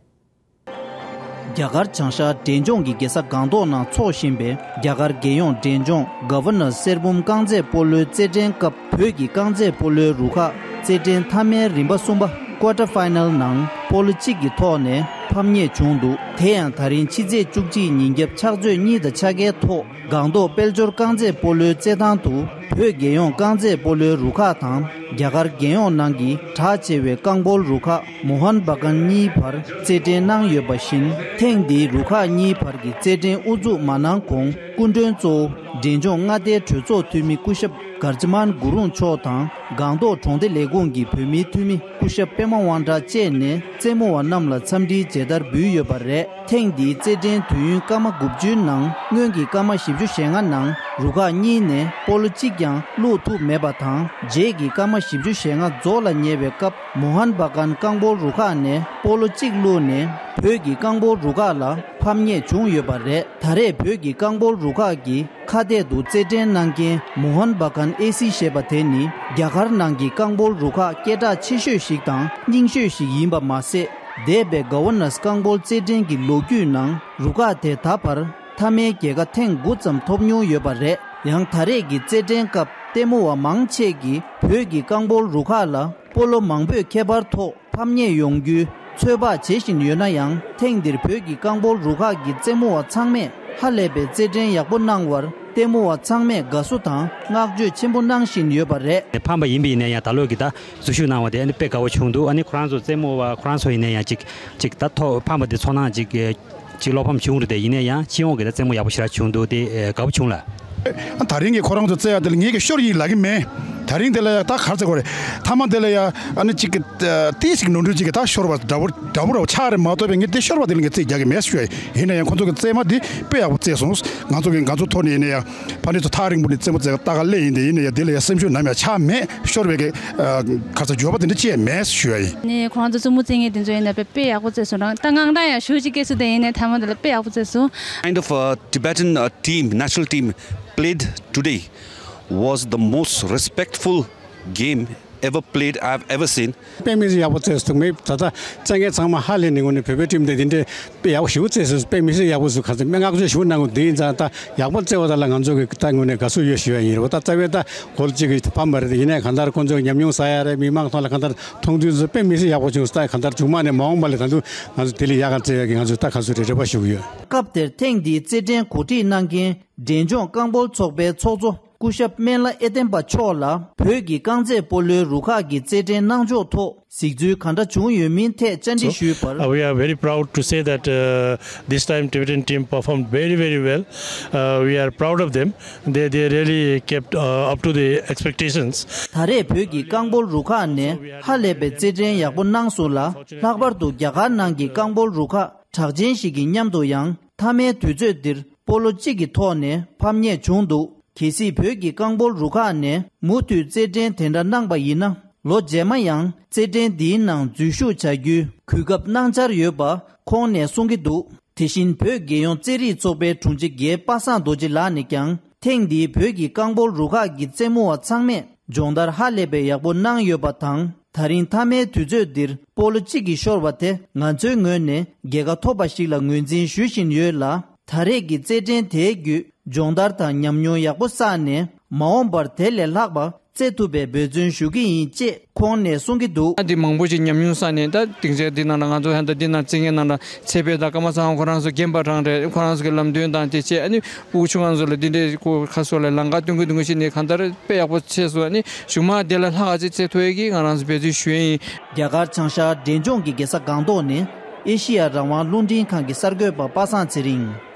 རྒྱ་གར་བྱང་ཤར་འབྲས་ལྗོངས་ཀྱི་རྒྱལ་ས་སྒང་ཏོག་ནང་འཚོགས་བཞིན་པའི་རྒྱ་གར་རྒྱལ་ཡོངས་འབྲས་ལྗོངས་Governors སྲིད་འབངས་རྐང་རྩེད་སྤོ་ལོའི་རྩེད་འགྲན་སྐབས་བོད་ཀྱི་རྐང་རྩེད་སྤོ་ལོའི་རུ་ཁག་རྩེད་འགྲན་མཐའ་མའི་རིམ་པ་གསུམ་པ་Quarter Final ནང་སྤོ་ལོ་གཅིག་གི་ཐོག་ནས་ཕམ་ཉེས་བྱུང་འདུག་དེ་ཡང་ད་རིང་ཕྱི་ཚེས་བཅུ་གཅིག་ཉིན་རྒྱབ་ཕྱག་ཚོད་གཉིས་དང་ཕྱེད་ཀའི་ཐོག་སྒང་ཏོག་དཔལ་འབྱོར་རྐང་རྩེད་སྤོ་ལོའི་རྩེད་ཐང་དུ་བོད་རྒྱལ་ཡོངས་རྐང་རྩེད་སྤོ་ལོའི་རུ་ཁག་དང་རྒྱ་གར་རྒྱལ་ཡོངས་ནང་གི་གྲགས་ཆེ་བའི་རྐང་སྤོལ་རུ་ཁག་མོ་ཧན་བྷ་གན་གཉིས་བར་རྩེད་འགྲན་གནང་ཡོད་པ་བཞིན། ཐེངས་འདིའི་རུ་ཁག་གཉིས་བར་གྱི་རྩེད་འགྲན་དབུ་འཛུགས་མ་གནང་གོང་། སྐུ་མགྲོན་གཙོ་བོ་འབྲས་ལྗོངས་མངའ་སྡེའི་གྲོས་ཚོགས་འཐུས་མི་སྐུ་ཞབས་གར་ཇི་མཱན་གུ་རུང་མཆོག་དང་ སྒང་ཏོག་གྲོང་སྡེ་ལས་ཁུངས་ཀྱི་བོད་མིའི་འཐུས་མི་སྐུ་ཞབས་པད་མ་དབང་གྲགས་བཅས་ནས་རྩེད་མོ་བ་རྣམས་ལ་འཚམས་འདྲིའི་མཇལ་དར་འབུལ་ཡོད་པ་རེད། ཐེངས་འདིའི་རྩེད་འགྲན་དུས་ཡུན་སྐར་མ་དགུ་བཅུའི་ནང་སྔོན་གྱི་སྐར་མ་བཞི་བཅུ་ཞེ་ལྔ་ནང་རུ་ཁག་གཉིས་ནས་སྤོ་ལོ་གཅིག་ཀྱང་བླུགས་ཐུབ་མེད་པ་དང་། རྗེས་ཀྱི་སྐར་མ་བཞི་བཅུ་ཞེ་ལྔ་རྫོགས་ལ་ཉེ་བའི་སྐབས་མོ་ཧན་བ་གན་རྐང་སྤོལ་རུ་ཁག་ནས་སྤོ་ལོ་གཅིག་བླུགས་ནས་བོད་ཀྱི་རྐང་སྤོལ་རུ་ཁག་ལ་ཕམ་ཉེས་བྱུང་ཡོད་པ་རེད། ད་རེས་བོད་ཀྱི་རྐང་སྤོལ་རུ་ཁག་གི་ཁ་གཏད་དུ་རྩེད་འགྲན་གནང་མཁན་མོ་ཧན་བ་གན་ཨེ་སི་ཞེས་པ་དེ་ནི་རྒྱ་གར་ནང་གི་རྐང་སྤོལ་རུ་ཁག་སྐད་གྲགས་ཆེ་ཤོས་ཤིག་དང་རྙིང་ཤོས་ཤིག་ཡིན་པ་མ་ཟད། འདས་པའི་ག་ཝ་ནར་སི་རྐང་སྤོལ་རྩེད་འགྲན་གྱི་ལོ་རྒྱུས་ནང་རུ་ཁག་དེ་ད་བར་མཐའ་མའི་རྒྱལ་ཁ་ཐེངས་དགུ་ཙམ་ཐོབ་མྱོང་ཡོད་པ་རེད། ཡང་ད་རེས་ཀྱི་རྩེད་འགྲན་སྐབས་ལྟད་མོ་བ་མང་ཆེ་གིས་བོད་ཀྱི་རྐང་སྤོལ་རུ་ཁག་ལ་སྤོ་ལོ་མང་པོས་ཁྱད་པར་ཐོག་ཕམ་ཉེས་ཡོང་རྒྱུའི་ཚོད་དཔག་བྱེད་བཞིན་ཡོད་ན་ཡང་། ཐེངས་འདིར་བོད་ཀྱི་རྐང་སྤོལ་རུ་ཁག་གི་རྩེད་མོ་བ་ཚང་མས་ཧ་ལས་པའི་རྩེད་འགྲན་ཡག་པོ་གནང་བར་ལྟད་མོ་བ་ཚང་མས་དགའ་བསུ་དང་བསྔགས་བརྗོད་ཆེན་པོ་གནང་བཞིན་ཡོད་པ་རེད། ཕམ་པ་ཡིན་པ་ཡིན་ན་ཡང་ད་ལོ་གི་ད་འཛུལ་ཞུགས་གནང་བ་དེ་ཨ་ནི་དཔེ་དགའ་བོ་བྱུང་འདུག་ཨ་ནི་ཁོ་རང་ཚོ་རྩེད་མོ་བ་ཁོ་རང་ཚོ་ཡིན་ན་ཡང་ཅིག་ཅིག་ད་ཐོག་ཕམ་པ་དེ་ཚོར་སྣང་ཅིག་ཅིག་བློ་ཕམ་བྱུང་རེད་དེ། ཡིན་ན་ཡང་སྤྱི་ཡོངས་ཀྱི་ད་རྩེད་མོ་ཡག་པོ་ཞེ་དྲག་བྱུང་འདུག་དེ་དགའ་པོ་བྱུང་ལ། ད་རིང་གི་ཁོ་རང་ཚོ་རྩེ་ཡ་དེ་ལ་ངེད་ཀྱི་ཤོར་ཡིན་ལབ་ཀྱི་མེད། ད་རིང་དེ་ལ་ཡ་ད་ག་རེ་ཟེར་དགོས་རེད། མཐའ་མ་དེ་ལ་ཡ་ཨ་ནི་གཅིག་གི་ཏི་ཞིག་ནོར་འཁྲུལ་གཅིག་གི་ད་ཤོར་བ་འདྲ་པོ་འདྲ་པོ་ར་ཆགས་རེད་མ་གཏོགས་པའི་ངས་དེ་ཤོར་བ་དེ་ལ་ངས་རྩིས་རྒྱག་གི་མེད་ཞུ་ཡ་ཡིན། ཡིན་ན་ཡང་ཁོ་ཚོ་གི་རྩེད་མ་དེ་དཔེ་ཡག་པོ་རྩེས་སོང་། ང་ཚོ་གི་ང་ཚོ་ཐོག་ནས་ཡིན་ན་ཡ་ཕ་ནི་ཚོ་ཐག་རིང་པོ་ནས་རྩེད་མོ་རྩེ་ལྟ་ག་སླེབས་ཡིན། དེ་ཡིན་ན་ཡ་དེ་ལ་ཡ་སེམས་ཤུགས་ནམ་ཡང་ཆག་མེད། ཤོར་བའི་གི་ཨ་ག་ས་འགྱོད་པ་དེ་འདྲ་ཅི་ཡང་མེད་ཞུ་ཡ་ཡིན། ནས་ཁོང་ཚོ་རྩེད་མོ་རྩེ་མཁན་དེ་ཚོ་ཡིན་ན་དཔེ་དཔེ་ཡག་པོ་རྩེས་སོང་རང་། ད་ངང་ད་ཡང་ཞུ་ཅིག་སྐད་སུ་དེ་ཡིན་ནས་ཐ་མ་དེ་ལ་དཔེ་ཡག་པོ་རྩེས་སོང་། Kind of a Tibetan uh, team, national team played today was the most respectful game ever played I've ever seen. དཔེ་མི་སྲིད་ཡག་པོ་རྩེས་སོང་། མི་ད་ལྟ་རྩེད་མཁན་ཚང་མ་ཧ་ལས་ནས་ངོ་ནས་བོད་པའི་ཁྲིམས་དེ་འདི་འདྲའི་དཔེ་ཡག་པོ་ཞེ་པོ་རྩེས་སོང་། དཔེ་མི་སྲིད་ཡག་པོ་བཟོས། ཁ་ཚ་མི་བསྔགས་བརྗོད་ཞེ་པོ་གནང་དགོས། འདི་ཡིན་ཙང་ད་ཡག་པོ་རྩེ་བ་དག་ལ་ང་ཚོ་གི་ད་ངོ་ནས་དགའ་བསུ་ཡོད་ཞུ་ཡ་ཡིན། རེད་པ། ད་རྩ་བའི་ད་གོལ་གཅིག་གི་ཕམ་པ་རེད། ཡིན་ནའི་གང་ལྟར་ཁོང་ཚོ་ཉམས་མྱོང་བསགས་ཡ་རེད། མི་མང་ཐོག་ལ་གང་ལྟར་མཐོང་ཐོས་ཚོ་དཔེ་མི་སྲིད་ཡག་པོ་བྱུང་སོང་། ད་གང་ལྟར་མཇུག་མ་ནས་མ་འོངས་པ་ལ་ད་དུང་ང་ཚོ་དེ་ལས་ཡག་ག་རྩེ་ཡ་གི་ང་ཚོ་ད་ག་ཚོད་རེ་རེ་བ་ཞུ་གི་ཡོད། སྐབས་དེར་ཐེངས་འདིའི་རྩེད་འགྲན་གོ་སྒྲིག་གནང་མཁན་འབྲས་ལྗོངས་རྐང་སྤོལ་ཚོགས་པའི་ཚོགས་གཙོ་སྐུ་ཞབས་སྨན་བླ་ཨེ་བརྟན་པ་མཆོག་ལ་བོད་ཀྱི་རྐང་རྩེད་སྤོ་ལོའི་རུ་ཁག་གི་རྩེད་འགྲན་གནང་ཕྱོགས་ཐོག་གཟིགས་ཚུལ་ག་འདྲ་བྱུང་ཡོད་མིན་ཐད་བཅར་འདྲི་ཞུས་པར། Uh, we are very proud to say that uh, this time Tibetan team performed very, very well. Uh, we are proud of them. They, they really kept uh, up to the expectations. ད་རེས་བོད་ཀྱི་རྐང་སྤོལ་རུ་ཁག་ནས་ཧ་ལས་པའི་རྩེད་འགྲན་ཡག་པོ་གནང་སོང་ལ། ལྷག་པར་དུ་རྒྱ་གར་ནང་གི་རྐང་སྤོལ་རུ་ཁག་གྲགས་ཅན་ཞིག་གི་མཉམ་དུ་ཡང་མཐའ་མའི་དུས་ཚོད་འདིར་སྤོ་ལོ་གཅིག་གི་ཐོག་ནས་ཕམ་ཉེས་བྱུང་འདུག་གལ་སྲིད་བོད་ཀྱི་རྐང་སྤོལ་རུ་ཁག་ནས་མུ་མཐུད་རྩེད་འགྲན་དེ་འདྲ་གནང་པ་ཡིན་ན། ལོ་རྗེས་མ་ཡང་རྩེད་འགྲན་འདིའི་ནང་འཛུལ་ཞུགས་བྱ་རྒྱུའི་གོ་སྐབས་གནང་འཆར་ཡོད་པ་ཁོང་ནས་གསུང་གི་འདུག་དེ་བཞིན་བོད་རྒྱལ་ཡོངས་རྩེད་རིགས་ཚོགས་པའི་དྲུང་ཆེ་རྒན་པ་སངས་རྡོ་རྗེ་ལགས་ནས་ཀྱང་། ཐེངས་འདིའི་བོད་ཀྱི་རྐང་སྤོལ་རུ་ཁག་གི་རྩེད་མོ་བ་ཚང་མས་སྦྱོང་བརྡར་ཧ་ལས་པའི་ཡག་པོ་གནང་ཡོད་པ་དང་། ད་རིང་མཐའ་མའི་དུས་ཚོད་འདིར་སྤོ་ལོ་གཅིག་གིས་ཤོར་བ་དེ་ང་ཚོའི་ངོས་ནས་རྒྱལ་ཁ་ཐོབ་པ་ཞིག་ལ་ངོས་འཛིན་ཞུ་བཞིན་ཡོད་ལ། ད་རེས་ཀྱི་རྩེད་འགྲན་དེའི་བརྒྱུད་སྦྱོང་བརྡར་དང་ཉམས་མྱོང་ཡག་པོ་བསགས་ནས། མ་འོངས་པར་དེ་ལས་ལྷག་པ་རྩེད་ཐུབ་པའི་འབད་བརྩོན་ཞུ་གི་ཡིན་ཅེས་ཁོང་ནས་གསུང་གི་འདུག་འདི་མང་པོ་ཞིག་ཉམས་མྱོང་བསགས་ནས། ད་སྡིངས་ཆ་འདི་ནང་ལ་ང་ཚོ་ཧན་ད་འདི་ནང་རྩེད་མཁན་ནང་ལ་ཚེ་འཕེལ་དང་ཀརྨ་ཚེ་དབང་ཁོ་རང་ཚོ་རྒན་པ་རང་རེད། ཁོ་རང་ཚོ་གི་ལམ་སྟོན་དང་དེ་བྱས། ཨ་ནི་ཕྲུ་གུ་ཆུང་ང་ཚོ་ལ་འདི་འདྲའི་ཁོ་ཁ་སོ་ལ་ལམ་ཁ་སྟོན་གི་འདུག་གི་ཞིག་ནས་གང་ལྟར་དཔེ་ཡག་པོ་བྱས་སོང་། ཨ་ནི་གཞུག་མ་དེ་ལས་ལྷག་ཅིག་རྩེད་ཐུབ་ཡས་ཀྱི་ང་རང་ཚོ་འབད་བརྩོན་ཞུ་ཡས་ཡིན། རྒྱ་གར་བྱང་ཤར་འབྲས་ལྗོངས་ཀྱི་རྒྱལ་ས་སྒང་ཏོག་ནས་ཨེ་ཤི་ཡ་རང་དབང་རླུང་འཕྲིན་ཁང་གི་གསར་འགོད་པ་པ་སངས་ཚེ་རིང་།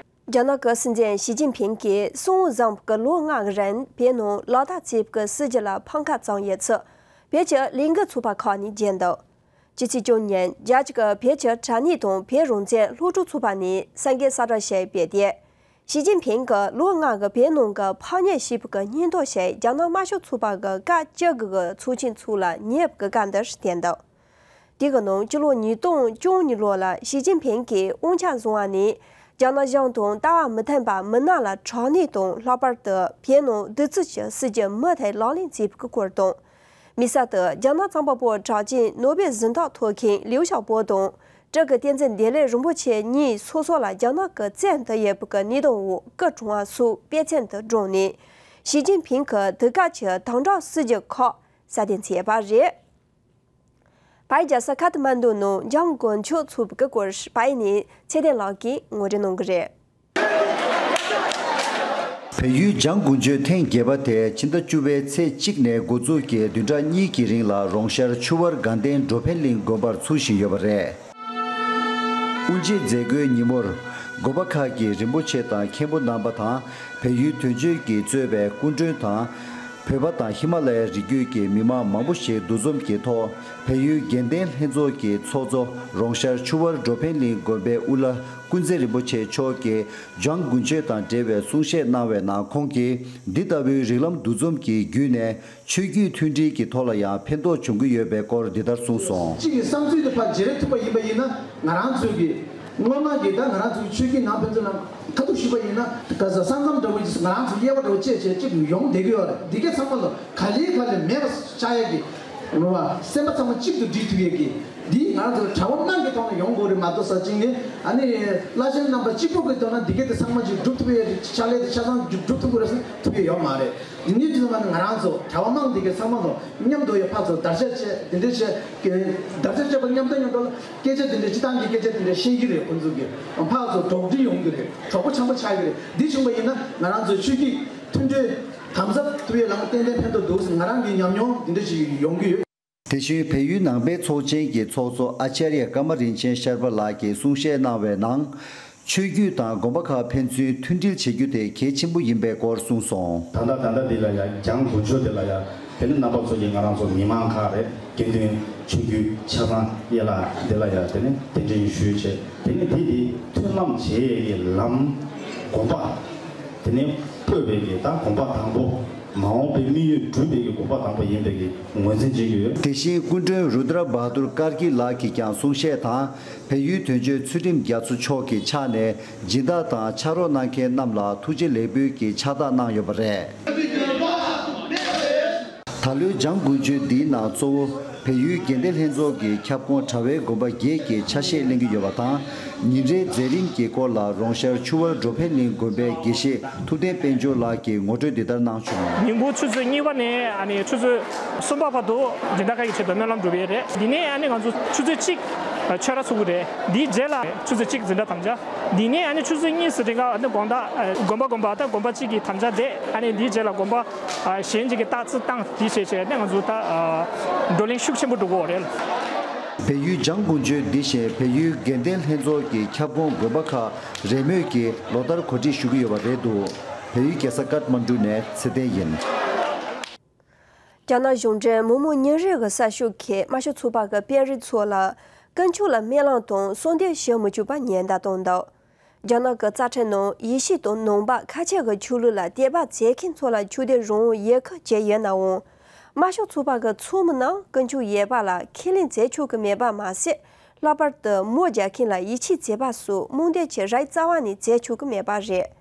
རྒྱ་ནག་གི་སྲིད་འཛིན་ཞི་ཅིན་ཕིང་གིས་སྲུང་བཟང་གི་ལོ་ལྔ་གི་རིང་བོད་ནང་ལག་བསྟར་བྱས་པའི་སྲིད་ཇུས་ལ་ཕམ་ཁ་བརྩམས་ཡོད་ཚུལ་བོད་ཀྱི་ལས་འགུལ་ཚོགས་པ་ཁག་ནས་བརྗོད་འདུག་ཕྱི་ཚེས་བཅུ་ཉིན་རྒྱ་གཞུང་གིས་བོད་ཀྱི་དྲ་གནས་དང་བོད་རང་བཙན་སློབ་ཕྲུག་ཚོགས་པ་ནས་གསར་འགོད་གསལ་བསྒྲགས་བྱས་པའི་ཐད། ཞི་ཅིན་ཕིང་གིས་ལོ་ལྔ་གི་བོད་ནང་གི་ཕམ་ཉེས་བྱས་པའི་སྙིང་སྟོབས་ཞིག་རྒྱ་ནག་དམར་ཤོག་ཚོགས་པ་གི་སྐབས་བཅུ་དགུ་གི་ཚོགས་ཆེན་ཚོགས་ལ་ཉེ་བའི་སྐབས་འདིར་བསྟན་འདུག་དེ་གི་ནང་སྤྱི་ལོ་ཉིས་སྟོང་བཅུ་གཉིས་ལོ་ལ་ཞི་ཅིན་ཕིང་གིས་དབང་ཆ་བཟུང་བ་ནས་རྒྱ་ནག་གཞུང་དང་ལྟ་བ་མི་མཐུན་པ་མི་སྣ་ལ་དྲག་གནོན་དང་ལྷག་པར་དུ་བོད་ནང་བདུད་རྩི་ཞུ་སྲིད་ཇུས་མུ་མཐུད་ལག་ལེན་བྱས་པའི་སྐོར་དང་། དམིགས་བསལ་དུ་རྒྱ་ནག་རྩོམ་པ་པོ་གྲགས་ཅན་ནོ་བེལ་གཟེངས་རྟགས་ཐོབ་མཁན་ལིའུ་ཞའོ་པོ་དང་སྤྲུལ་སྐུ་བསྟན་འཛིན་བདེ་ལེགས་རིན་པོ་ཆེ་གཉིས་སོ་སོ་ལ་རྒྱ་ནག་གི་བཙན་དུ་ཡོད་པའི་གནས་སྟངས་འོག་སྐུ་གྲོངས་པ་སོགས་དཔེ་མཚོན་དུ་བསྒྲགས་ནས་ཞི་ཅིན་ཕིང་གི་དེ་སྐབས་ཀྱི་དམ་དྲག་སྲིད་ཇུས་ཁག་གསལ་སྟོན་བྱས་པ་རེད། བལ་ཡུལ་རྒྱལ་ས་ཁ་ཐ་མན་ཌུ་ནང་འཇང་དཀོན་མཆོག་འཚོགས་པའི་སྐོར་བལ་ཡུལ་ནས་ཚེ་བརྟན་ལགས་ཀྱིས་ངོ་སྤྲོད་གནང་གི་རེད། བལ་ཡུལ་འཇང་དཀོན་མཆོག་ཐེངས་བརྒྱད་པ་དེ་ཕྱི་ཟླ་བཅུ་པའི་ཚེས་གཅིག་ནས་འགོ་འཛུགས་ཀྱིས་བདུན་ཕྲག་གཉིས་ཀྱི་རིང་ལ་རོང་ཤར་ཆུ་དབར་དགའ་ལྡན་འགྲོ་ཕན་གླིང་དགོན་པར་ཚུགས་བཞིན་ཡོད་པ་རེད། དབུ་འབྱེད་མཛད་སྒོའི་ཉིན་མོར་དགོན་པ་ཁག་གི་རིན་པོ་ཆེ་དང་མཁན་པོ་རྣམ་པ་དང་བལ་ཡུལ་དོན་གཅོད་ཀྱིས་གཙོས་པའི་སྐུ་མགྲོན་དང་ བོད་པ་དང་ཧི་མ་ལ་ཡའི་རི་རྒྱུད་ཀྱི་མི་མང་མང་པོ་ཞིག་འདུ་འཛོམས་ཀྱི་ཐོག་བལ་ཡུལ་དགེ་ལྡན་ལྷན་ཚོགས་ཀྱི་ཚོགས་གཙོ་རོང་ཤར་ཆུ་དབར་འགྲོ་ཕན་གླིང་དགོན་པའི་དབུ་བླ་ཀུན་མཛེས་རིན་པོ་ཆེ་མཆོག་གིས་འཇང་དགུན་ཆོས་དང་འབྲེལ་བའི་གསུང་བཤད་གནང་བའི་ནང་ཁོང་གིས་འདི་ལྟ་བུའི་རིགས་ལམ་འདུ་འཛོམས་ཀྱི་བརྒྱུད་ནས་ཆོས་བརྒྱུད་མཐུན་སྒྲིལ་གྱི་ཐོག་ལ་ཡང་ཕན་ཐོགས་འབྱུང་གི་ཡོད་པའི་སྐོར་འདི་ལྟར་གསུངས་སོང་། གཅིག་གི་བསམ་ཚུལ་དེ་ཕར་བརྗེ་རེས་ཐུབ་པ་ཡིན་པ་ཡིན་ན་ང་རང་ཚོའི་གི་སྔོན་མ་གི་ད་ང་རང་ཚོའི་ཆོས་བརྒྱུད་ནང་ཕན་ཚུན་ལ་ཁ་ཐུག་ཞུས་པ་ཡིན་ན་ག་ས་ས་མཚམས་འདྲ་བོ་ཅིག་ང་རང་ཚོ་དབྱེ་བ་འདྲ་བོ་བཅད་བྱས་གཅིག་ཡོང་བསྡད་ཀྱི་ཡོད་རེད། འདི་ག་ཚང་མ་ལ་ག་ལེ་ག་ལེ་མེད་པ་བྱ་ཡ་གི་རེད་བ། སེམས་པ་ཚང་མ་གཅིག་ཏུ་སྒྲིལ་ཐུབ་ཡ་གི་འདི་ང་རང་ཚོ་གྲྭ་པ་དམངས་ཀྱི་ཐོག་ནས་ཡོང་དགོས་རེད་མ་གཏོགས་ས་གཅིག་ནི་ཨ་ནི་བླ་ཆེན་རྣམ་པ་གཅིག་པུ་གི་ཐོག་ན་འདི་ག་དེ་ཚང་མ་ཅིག་སྒྲུབ་ཐུབ་ཡ་གི་ཕྱག་ལས་དེ་ཆ་ཚང་སྒྲུབ་ཐུབ་དགོས་རེད་ཟེར་ཐུབ་ཡ་ཡོད་མ་རེད། འདི་ནི་དུས་ཚང་མ་ནི་ང་རང་ཚོ་གྲྭ་པ་དམངས་འདི་ག་ཚང་མ་ལ་མཉམ་དུ་ཡ་ཕར་ཚུར་དར་ཆ་བྱས་འདི་འདྲ་བྱས་དར་ཆ་བྱས་པ་མཉམ་དུ་མཉམ་དུ་ལ་སྐད་ཆ་འདི་འདྲ་སྤྱི་བཏང་གི་སྐད་ཆ་འདི་འདྲ་བཤད་ཀྱི་རེད། ཁོང་ཚོ་གི་ཕར་ཚུར་འགྲོགས་འདྲིས་ཡོང་གི་རེད། གྲོགས་པོ་འཆམ་པོ་ཆགས་ཀྱི་རེད། འདི་བྱུང་བ་ཡིན་ན་ང་རང་ཚོའི་ཆོས་བརྒྱུད་མཐུན་སྒྲིལ་དམ་ཟབ་ཐུབ་ཡ་ལ་ཏན་ཏན་ཕན་ཐོགས་འདུག་ང་རང་གི་ཉམས་མྱོང་འདི་འདྲ་ཞིག་ཡོང་གི་ཡོད། དེ་བཞིན་བལ་ཡུལ་ནང་པའི་ཚོགས་ཆེན་གྱི་ཚོགས་གཙོ་ཨ་ཅཱརྱ་ཀ་མ་རིན་ཆེན་ཤར་པ་ལགས་ཀྱིས་གསུང་བཤད་གནང་བའི་ནང་། ཆོས་བརྒྱུད་དང་དགོན་པ་ཁག་ཕན་ཚུན་མཐུན་སྒྲིལ་བྱེད་རྒྱུ་དེ་གལ་ཆེན་པོ་ཡིན་པའི་སྐོར་གསུངས་སོང་། ད་ལྟ་ད་ལྟ་འདི་ལ་ཡང་འཇང་དགུན་ཆོས་འདི་ལ་ཡང་དེ་ནི་རྣམ་པ་ཚོ་ཡིས་ང་རང་ཚོ་མི་མང་ཁག་རེད། དགེ་འདུན་ཆོས་བརྒྱུད་ཆ་ཚང་ཡན་ལ་འདི་ལ་ཡང་དེ་ནི་གདན་འདྲེན་ཞུས་བྱས་དེ་ནི་དེ་དེ་མཐུན་ལམ་བྱེད་ཡས་ཀྱི་ལམ་དགོན་པ་དེ་ནི་སྤོས་པའི་གི་ད་དགོན་པ་དང་པོ། མ་འོངས་པའི་དམིགས་ཡུལ་འགྲུབ་པའི་གི་དགོན་པ་དང་པོ་ཡིན་པའི་གི་ངོས་འཛིན་བྱེད་ཀྱི་ཡོད། དེ་བཞིན་སྐུ་མགྲོན་རུ་དྲ་བྷ་དུར་ཀར་གྱི་ལགས་ཀྱིས་ཀྱང་གསུང་བཤད་དང་བལ་ཡུལ་དོན་གཅོད་ཚུལ་ཁྲིམས་རྒྱ་མཚོ་མཆོག་གི་ཕྱག་ནས་སྦྱིན་བདག་དང་ཕྱག་རོགས་གནང་མཁན་རྣམས་ལ་ཐུགས་རྗེ་ལེགས་འབུལ་གྱི་ཕྱག་རྟགས་གནང་ཡོད་པ་རེད། ད་ལོའི་འཇང་དགུན་ཆོས་འདིའི་ནང་གཙོ་བོ་བལ་ཡུལ་དགེ་ལྡན་ལྷན་ཚོགས་ཀྱི་ཁྱབ་ཁོངས་གྲྭ་བའི་དགོན་པ་བརྒྱད་ཀྱི་ཆ་ཤས་གླེང་གི་ཡོད་པ་དང་། ཉིན་རེའི་མཛད་རིམ་གྱི་སྐོར་ལ་རོང་ཤར་ཆུ་དབར་འགྲོ་ཕན་གླིང་དགོན་པའི་དགེ་བཤེས་ཐུབ་བསྟན་དཔལ་འབྱོར་ལགས་ཀྱིས་ངོ་སྤྲོད་འདི་ལྟར་གནང་བྱུང་། ཉིན་གུང་ཆུ་ཚོད་གཉིས་པ་ནས་ཨ་ནི་ཆུ་ཚོད་གསུམ་པ་བར་དུ་སྦྱིན་བདག་ཁག་གི་ཆེད་དུ་སྨོན་ལམ་སྒྲུབ་ཡས་རེད། འདི་ནས་ཨ་ནི་ང་ཚོ་ཆུ་ཚོད་གཅིག་ཆོས་ར་ཚུགས་ཀྱི་རེད། འདིའི་རྗེས་ལ་ཆུ་ཚོད་གཅིག་འཛིན་གྲྭ་དམ་བཅའ། འདི་ནས་ཨ་ནི་ཆུ་ཚོད་གཉིས་སུ་འགྲིག་ག་ཨ་ནི་དགོང་དག་དགོན་པ་དགོན་པ་དང་དགོན་པ་གཅིག་གི་དམ་བཅའ་བསྡད། ཨ་ནི་འདིའི་རྗེས་ལ་དགོན་པ་གཞན་གཅིག་གི་རྟགས་རྩིས་བཏང་། འདི་བྱས་བྱས་ནས་ང་ཚོ་ད་བགྲོ་གླེང་ཤུགས་ཆེན་པོ་འགྲོ་གི་ཡོད་རེད། བལ་ཡུལ་འཇང་དགུན་ཆོས་འདི་བཞིན་བལ་ཡུལ་དགེ་ལྡན་ལྷན་ཚོགས་ཀྱི་ཁྱབ་ཁོངས་དགོན་པ་ཁག་རེས་མོས་ཀྱིས་ལོ་ལྟར་གོ་སྒྲིག་ཞུ་གི་ཡོད་པ་རེད་འདུག་བལ་ཡུལ་རྒྱལ་ས་ཀཏ་མན་གྲུ་ནས་ཚེ་བརྟན་ཡིན། རྒྱ་ནག་གཞུང་འབྲེལ་མི་མང་ཉིན་རེ་གི་གསར་ཤོག་གིས་དམར་ཤོག་ཚོགས་པ་གི་དཔོན་རིགས་ཚོ་ལ་དཀོན་མཆོག་ལ་སྨོན་ལམ་དང་གསོལ་འདེབས་ཞུ་མི་བཅུག་པ་ཉེན་བརྡ་བཏང་འདུག་རྒྱ་ནག་གི་རྩ་ཁྲིམས་ནང་ཡེ་ཤུ་དང་ནང་པ་ཁ་ཆེ་གི་ཆོས་ལུགས་ལ་དད་པ་མཛད་མཁན་ཚོ་ལ་ཆོས་དད་རང་དབང་ཡོད་ཁུལ་བྱས་ཡོད་ནའང་། དམར་ཤོག་ཚོགས་པ་གི་ཚོགས་མི་རྣམས་དཀོན་མཆོག་ཡོད་པ་ལ་ཁས་ལེན་མཛད་ཆོག་གི་མེད་པ་མ་ཟད། ལྷག་པར་དུ་མོ་རྒྱག་མཁན་ལ་ཡིད་ཆེས་བྱེད་པ་སོགས་རྨོངས་དད་ཀྱི་རིགས་རྩ་བ་ནས་མཛད་ཆོག་གི་མེད་པ་རེད།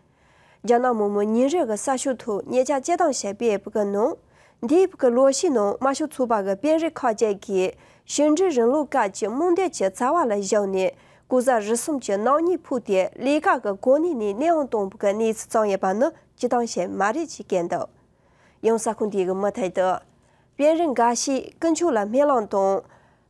རྒྱ་ནག་མི་མང་ཉིན་རེ་གི་གསར་ཤོག་ཐོག་ཉེ་ཆར་སྤྱིར་བཏང་ཞིག་སྤེལ་བའི་ནང་། འདས་པའི་ལོ་ཤས་ནང་དམར་ཤོག་ཚོགས་པ་གི་དཔོན་རིགས་ཁག་ཅིག་གིས་ཕྱི་འབྲེལ་རིང་ལུགས་སྐབས་ཀྱི་རྨོངས་དད་ཀྱི་རྩ་བ་ལ་བཞག་ནས་ལྐོག་ཟ་རུལ་སུངས་ཀྱི་ནག་ཉེས་ཕོག་སྟེ་ལས་ཀ་གི་གོ་གནས་ནས་གནས་དབང་བཏང་བའི་གནས་ཚུལ་བྱུང་ཡོད་པ་ནི་སྤྱིར་བཏང་ཞིག་མ་རེད་ཅེས་བཀོད་འདུག་ཡང་ས་ཁུངས་དེའི་མུ་མཐུད་དུ། དཔོན་རིགས་འགའ་ཤས་དཀོན་མཆོག་ལ་སྨོན་ལམ་དང་།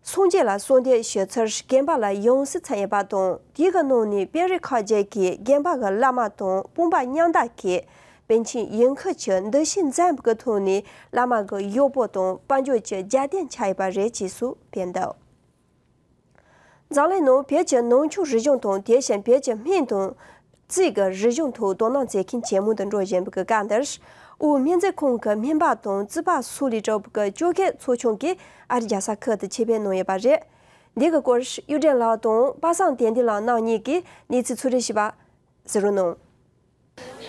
སངས་རྒྱས་ལ་གསོལ་འདེབས་ཞུ་ཚུལ་རྒན་པ་ལ་ཡང་སེ་མཚོན་ཡོད་པ་དང་། དེའི་ནང་ནས་དཔོན་རིགས་ཁག་ཅིག་གིས་རྒན་པ་གི་བླ་མ་དང་དཔུང་པ་མཉམ་འདེགས་ཀྱིས་པཎ་ཆེན་ཡིན་ཁུལ་གྱི་འདུ་ཤེས་འཛིན་པའི་ཐོག་ནས་བླ་མ་གི་གཡོག་པོ་དང་དཔལ་འབྱོར་གྱི་རྒྱབ་རྟེན་ཆགས་ཡོད་པ་རེད་ཅེས་སུ་བཀོད་འདུག་འཛམ་གླིང་ནང་བོད་ཀྱི་ནང་ཆོས་རིག་གཞུང་དང་དེ་བཞིན་བོད་ཀྱི་སྨན་དང་རྩིས་ཀྱི་རིག་གཞུང་ཐོག་དོ་སྣང་མཛད་མཁན་ཆེན་མོ་དུ་འགྲོ་བཞིན་པའི་སྐབས་འདིར། དབུས་སྨན་རྩིས་ཁང་གི་སྨན་པ་དང་རྩིས་པ་སོགས་ལས་གྲུབ་པའི་བཅོ་ཁའི་ཚོགས་ཆུང་གིས་ཨ་རི་རྒྱལ་ས་ཁུལ་དུ་ཆེད་ཕེབས་གནང་ཡོད་པ་རེད། འདི་གི་སྐོར་གཡུ་སྒྲོན་ལགས་དང་པ་སངས་དོན་ལྡན་ལགས་རྣམ་གཉིས་ཀྱིས་གནས་ཚུལ་ཚོད་སྒྲིག་ཞུས་པ་གཟིགས་རོགས་གནང་།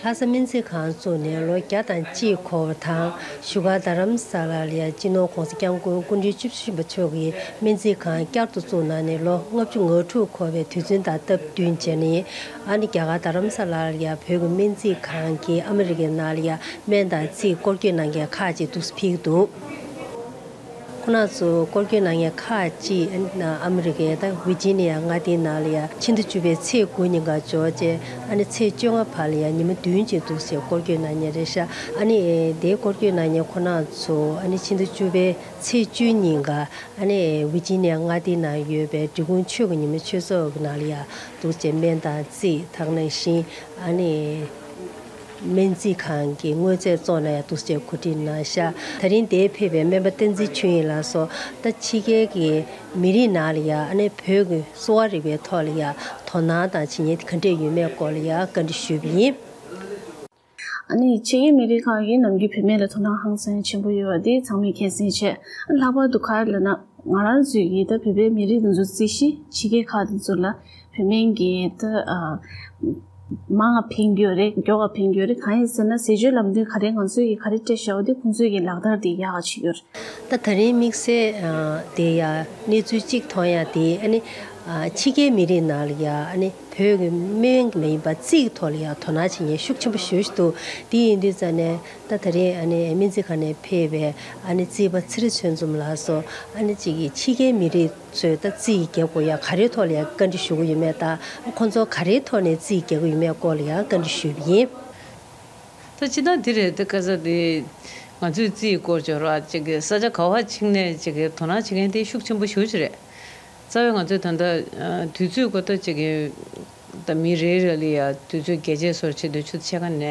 ལྷ་ས་སྨན་རྩིས་ཁང་བཙུགས་ནས་ལོ་བརྒྱ་དང་གཅིག་འཁོར་བ་དང་། བཞུགས་སྒར་རྡ་རམ་ས་ལ་ལ་ཡ་སྤྱི་ནོར་༸གོང་ས་༸སྐྱབས་མགོན་སྐུ་ཕྲེང་བཅུ་བཞི་པ་མཆོག་གིས་སྨན་རྩིས་ཁང་བསྐྱར་དུ་བཙུགས་གནང་ནས་ལོ་ལྔ་བཅུ་ང་དྲུག་འཁོར་བའི་དུས་ཚུན་དང་སྟབས་བསྟུན་བྱས་ནས། ཨ་ནི་རྒྱ་གར་རྡ་རམ་ས་ལ་ལ་ཡ་བོད་ཀྱི་སྨན་རྩིས་ཁང་གིས་ཨ་མི་རི་ཀའི་ནང་ལ་ཡ་སྨན་དང་རྩིས་སྐོར་སྐྱོད་གནང་མཁན་ཁག་ཅིག་འདུག་སེ་ཕེབས་ཀྱི་འདུག་ཁོང་རྣམ་ཚོ་སྐོར་སྐྱོད་གནང་མཁན་ཁག་ཅིག་ཨ་མི་རི་ཀའི་ད་ཝི་ཇི་ནི་ཡ་མངའ་སྡེའི་ནང་ལ་ཡ་ཕྱི་ཟླ་བཅུ་པའི་ཚེས་དགུ་ཉིན་ཀ་འབྱོར་རྗེས་ཨ་ནི་ཚེས་བཅོ་ལྔ་བར་ལ་ཡ་ཉི་མ་བདུན་ཅིག་འདུག་སེ་སྐོར་སྐྱོད་གནང་མཁན་རེད་ཤག་ཨ་ནི་དེའི་སྐོར་སྐྱོད་གནང་མཁན་ཁོང་རྣམ་ཚོ་ཨ་ནི་ཕྱི་ཟླ་བཅུ་པའི་ཚེས་བཅུ་ཉིན་ཀ་ཨ་ནི་ཝི་ཇི་ནི་ཡ་མངའ་སྡེའི་ནང་ཡོད་པའི་འབྲི་གུང་ཆོས་ཀྱི་ཉི་མ་ཆོས་ཚོགས་ཀྱི་ནང་ལ་ཡ་འདུག་སེ་སྨན་དང་རྩིས་དེ་ནང་བཞིན་ཨ་ནི། སྨན་རྩིས་ཁང་གི་དངོས་རྫས་བཙོང་ནས་ཡང་འདུག་སེ་གོ་སྒྲིག་གནང་ཤག་ད་རིང་འདིར་ཕེབས་པའི་སྨན་པ་བསྟན་འཛིན་ཆོས་དབྱིངས་ལགས་སོགས་ད་ཕྱི་རྒྱལ་གྱི་མི་རིགས་ནང་ལ་ཡང་ཨ་ནི་བོད་ཀྱི་གསོ་བ་རིག་པའི་ཐོག་ལ་ཡང་དོ་སྣང་དང་བྱེད་ཉེན་ག་འདྲས་ཡོད་མེད་སྐོར་ལ་ཡང་བཀའ་འདྲི་ཞུས་པ་ཡིན། ཨ་ནི་ཕྱི་རྒྱལ་མི་རིགས་ཁག་གིས་ནམ་རྒྱུན་བུད་མེད་ལ་དོ་སྣང་ཧང་སང་ཆེན་པོ་ཡོད་པ་འདི་ཚང་མས་མཁྱེན་གསལ་བྱས། ཨ་ནི་ལྷག་པར་དུ་ག་རེ་ལབ་ན། ང་རང་ཚོའི་གི་ད་བོད་པའི་མི་རིགས་འདི་ཚོ་རྩིས་གཞི་ཕྱི་རྒྱལ་ཁག་འདི་ཚོ་ལ་བུད་མེད་ཀྱི་ད་ཨ་མང་ང་ཕན་གྱི་ཡོད་རེད། མགྱོགས་ང་ཕན་གྱི་ཡོད་རེད། གང་ཡིན་ཟེར་ན། ཟས་སྤྱོད་ལམ་སྟོན་ག་རེ་ང་ཚོས་ཀྱི་ག་རེ་སྤྲད་བཞག་པ་དེ་ཁོང་ཚོས་ཀྱི་ལག་བསྟར་དེ་ཡག་ག་བྱེད་ཀྱི་ཡོད་རེད། ད་ད་རིང་དམིགས་བསལ་ཨ་དེ་ཡ་གནས་ཚུལ་གཅིག་མཐོང་ཡ་དེ། ཨ་ནི་ཨ་ཕྱི་རྒྱལ་མི་རིགས་ནང་ལ་ཡ་ཨ་ནི་བོད་ཀྱི་སྨན་མ་ཡིན་པ་རྩིས་ཀྱི་ཐོག་ལ་ཡ་དོ་སྣང་བྱེད་མཁན་ཤུགས་ཆེན་པོ་ཞེ་པོ་ཞིག་འདུག་དེ་ཡིན་དུས་ཙང་ནས། ད་ད་རེས་ཨ་ནི་སྨན་རྩིས་ཁང་ནས་ཕེབས་པའི་ཨ་ནི་རྩིས་པ་ཚེ་རིང་ཚོད་འཛོམས་ལགས་སོགས། ཨ་ནི་གཅིག་གིས་ཕྱི་རྒྱལ་མི་རིགས་ཚོས་ད་རྩིས་རྒྱག་དགོས་ཡ་ག་རེའི་ཐོག་ལ་ཡ་བཀའ་འདྲི་ཞུ་གི་ཡོད་མེད་དང་། ཁོང་ཚོ་ག་རེའི་ཐོག་ནས་རྩིས་རྒྱག་གི་ཡོད་མེད་སྐོར་ལ་ཡང་བཀའ་འདྲི་ཞུས་པ་ཡིན། ད་སྤྱིར་བཏང་འདི་རེད། ད་ཁ་ས་དེ་ང་ཚོས་རྩིས་སྐོར་སྦྱོར་བ་ཅིག་གི་ས་ཆ་ག་བ་ཅིག་ནས་ཅིག་གི་དོ་སྣང་བྱེད་མཁན་དེ་ཤུགས་ཆེན་པོ་ཞེ་པོ་ཅིག་རེད། རྩ་བའི་ང་ཚོས་ད་ལྟ་ཨ་དུས་ཚོད་སྐོར་ད་ཅིག་གི་ད་མི་རེ་རེ་ལ་ཡ་དུས་ཚོད་རྒྱས་བཅད་སོར་བྱེད་དུས་ཆུ་ཚོད་ཕྱེད་ཀ་ནས་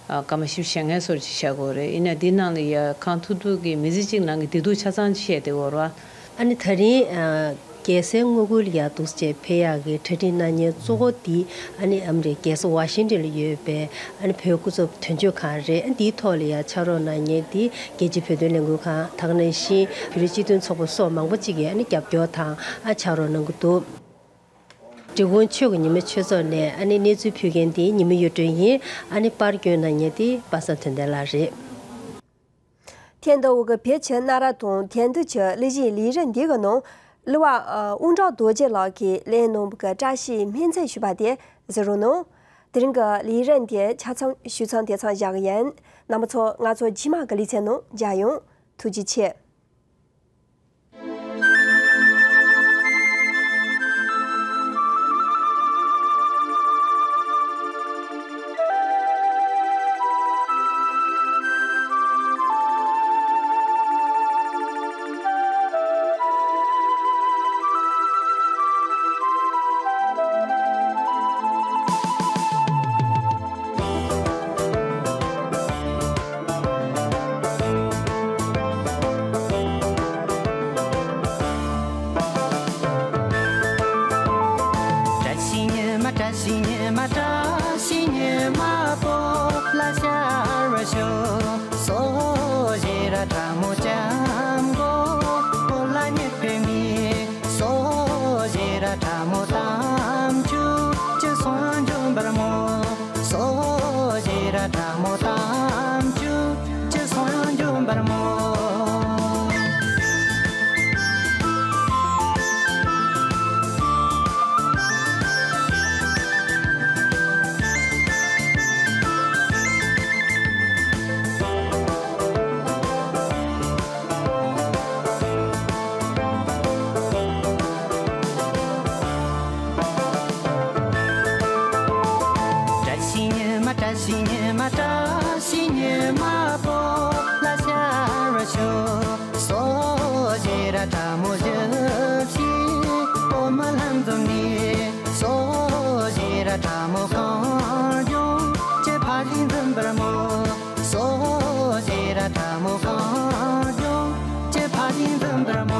ཨ་སྐར་མ་བཞི་བཅུ་ཞེ་ལྔའི་སོར་ཅིག་བཞག་དགོས་རེད། ཡིན་ན་འདི་ནང་ལ་ཡ་གང་ཐུབ་ཐུབ་ཀྱིས་མི་ཚེ་གཅིག་ནང་གི་བདེ་སྡུག་ཆ་ཚང་བཤད་བསྡད་ཡོད་རེད་བ། ཨ་ནི་ད་རིང་ཨ་རྒྱལ་སའི་ངོ་རྒོལ་ལ་ཡ་འདུག་སེ་ཕེབས་ཡག་གི་གྲ་སྒྲིག་གནང་མཁན་གཙོ་བོ་འདི་ཨ་ནི་ཨ་མི་རི་ཀའི་རྒྱལ་ས་ཝ་ཤིང་ཏོན་ལ་ཡོད་པའི་ཨ་ནི་བོད་སྐུ་ཚབ་དོན་གཅོད་ཁང་རེད། ཨ་འདིའི་ཐོག་ལ་ཡ་ཕྱག་རོགས་གནང་མཁན་འདི་རྒྱལ་སྤྱིའི་བོད་དོན་ལས་འགུལ་ཁང་། ད་ག་ནང་བཞིན་བོད་རིགས་སྤྱི་མཐུན་ཚོགས་པ་སོགས་མང་པོ་ཅིག་གིས་ཨ་ནི་རྒྱབ་སྐྱོར་དང་ཨ་ཕྱག་རོགས་གནང་གི་འདུག་འབྲི་གུང་ཆོས་ཀྱི་ཉི་མ་ཆོས་ཚོགས་ནས་ཨ་ནི་གནས་ཚུལ་ཕུལ་མཁན་དེ་ཉི་མ་གཡུ་སྒྲོན་ཡིན། ཨ་ནི་པར་བསྐྱོན་གནང་མཁན་དེ་པ་སངས་དོན་ལྡན་ལགས་རེད། ཐེངས་འདི་བོད་ཀྱི་བོད་ཀྱི་གནའ་རབས་དང་དེང་དུས་ཀྱི་གླུ་གཞས་ལས་རིམ་འདི་གི་ནང་གླུ་བ་ཨ་དབང་གྲགས་རྡོ་རྗེ་ལགས་ཀྱིས་གླུ་ནང་གི་བཀྲ་ཤིས་སྨན་རྩིས་ཞུས་པ་དེ་གཟིགས་རོགས་གནང་། དེ་རིང་གི་ལས་རིམ་དེ་ཆ་ཚང་ཞུ་མཚམས་དེ་ཙམ་བཞག་གི་ཡིན། རྣམ་པ་ཚོ་ང་ཚོ་རྗེས་མ་གི་ལེ་ཚན་ནང་མཇལ་ཡོང་། ཐུགས་རྗེ་ཆེ། བཀྲ་ཤིས་ཉི་མ། བཀྲ་ཤིས་ཉི་མ། བཀྲ་ཤིས་ཉི་མ་བོད་ལ་ཤར་བར་ཤོག་སོ་ཞེ་ར་ཁྲ་མོ་ལྕམ་མགོ་བོད་ལ་ཉི་ཕེ་མི། སོ་ཞེ་ར་ཁྲ་མོ་དམ་ཆོས་ཀྱི་སོང་འཇོམས་པར་མོ། སོ་ཞེ་ར་ཁྲ་མོ་དམ་ཆོས་ཀྱི་སོང་འཇོམས་པར་མོ། བཀྲ་ཤིས་ཉི་མ། བཀྲ་ཤིས་ཉི་མ། བཀྲ་ཤིས་ཉི་མ་བོད་ལ་ཤར་བར་ཤོག་སོ་ཞེ་ར་ཁྲ་མོ་བཞི་བཞི་བོད་མི་ལྷན་འཛོམས་ནས། སོ་ཞེ་ར་ཁྲ་མོ་གངས་ལྗོངས་ཀྱི་ཕ་གཞིས་འཛིན་པར་མོ། སོ་ཞེ་ར་ཁྲ་མོ་གངས་ལྗོངས་ཀྱི་ཕ་གཞིས་འཛིན་པར་མོ།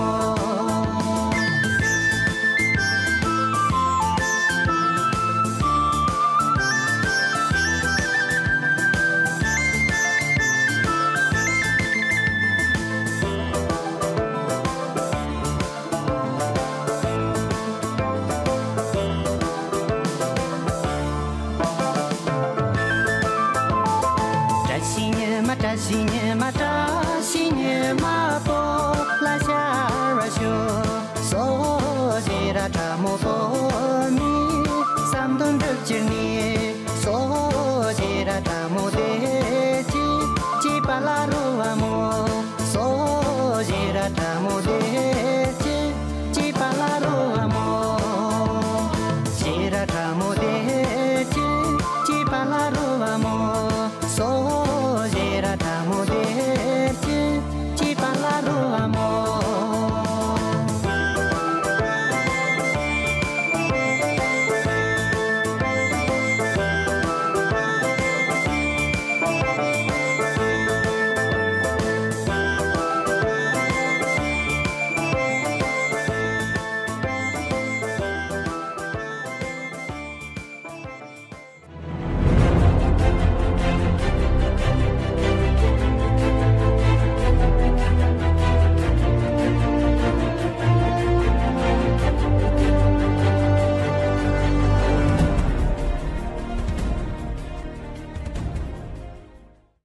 བཀྲ་ཤིས་ཉི་མ། བཀྲ་ཤིས་ཉི་མ། བཀྲ་ཤིས་ཉི་མ་བོད་ལ་ཤར་བར་ཤོག་སོ་ཞེ་ར་ཁྲ་མོ་བོད་མིའི་བསམ་དོན་འགྲུབ་ཕྱིར་ནས། སོ་ཞེ་ར་ཁྲ་མོ་བདེ་སྐྱིད་ཀྱི་པ་ལ་རོལ་བ་མོ། སོ་ཞེ་ར་ཁྲ་མོ་བདེ་སྐྱིད་ཀྱི་པ་ལ་རོལ་བ་མོ། ཞེ་ར་ཁྲ་མོ་བདེ་སྐྱིད་ཀྱི་པ་ལ་རོལ་བ་མོ།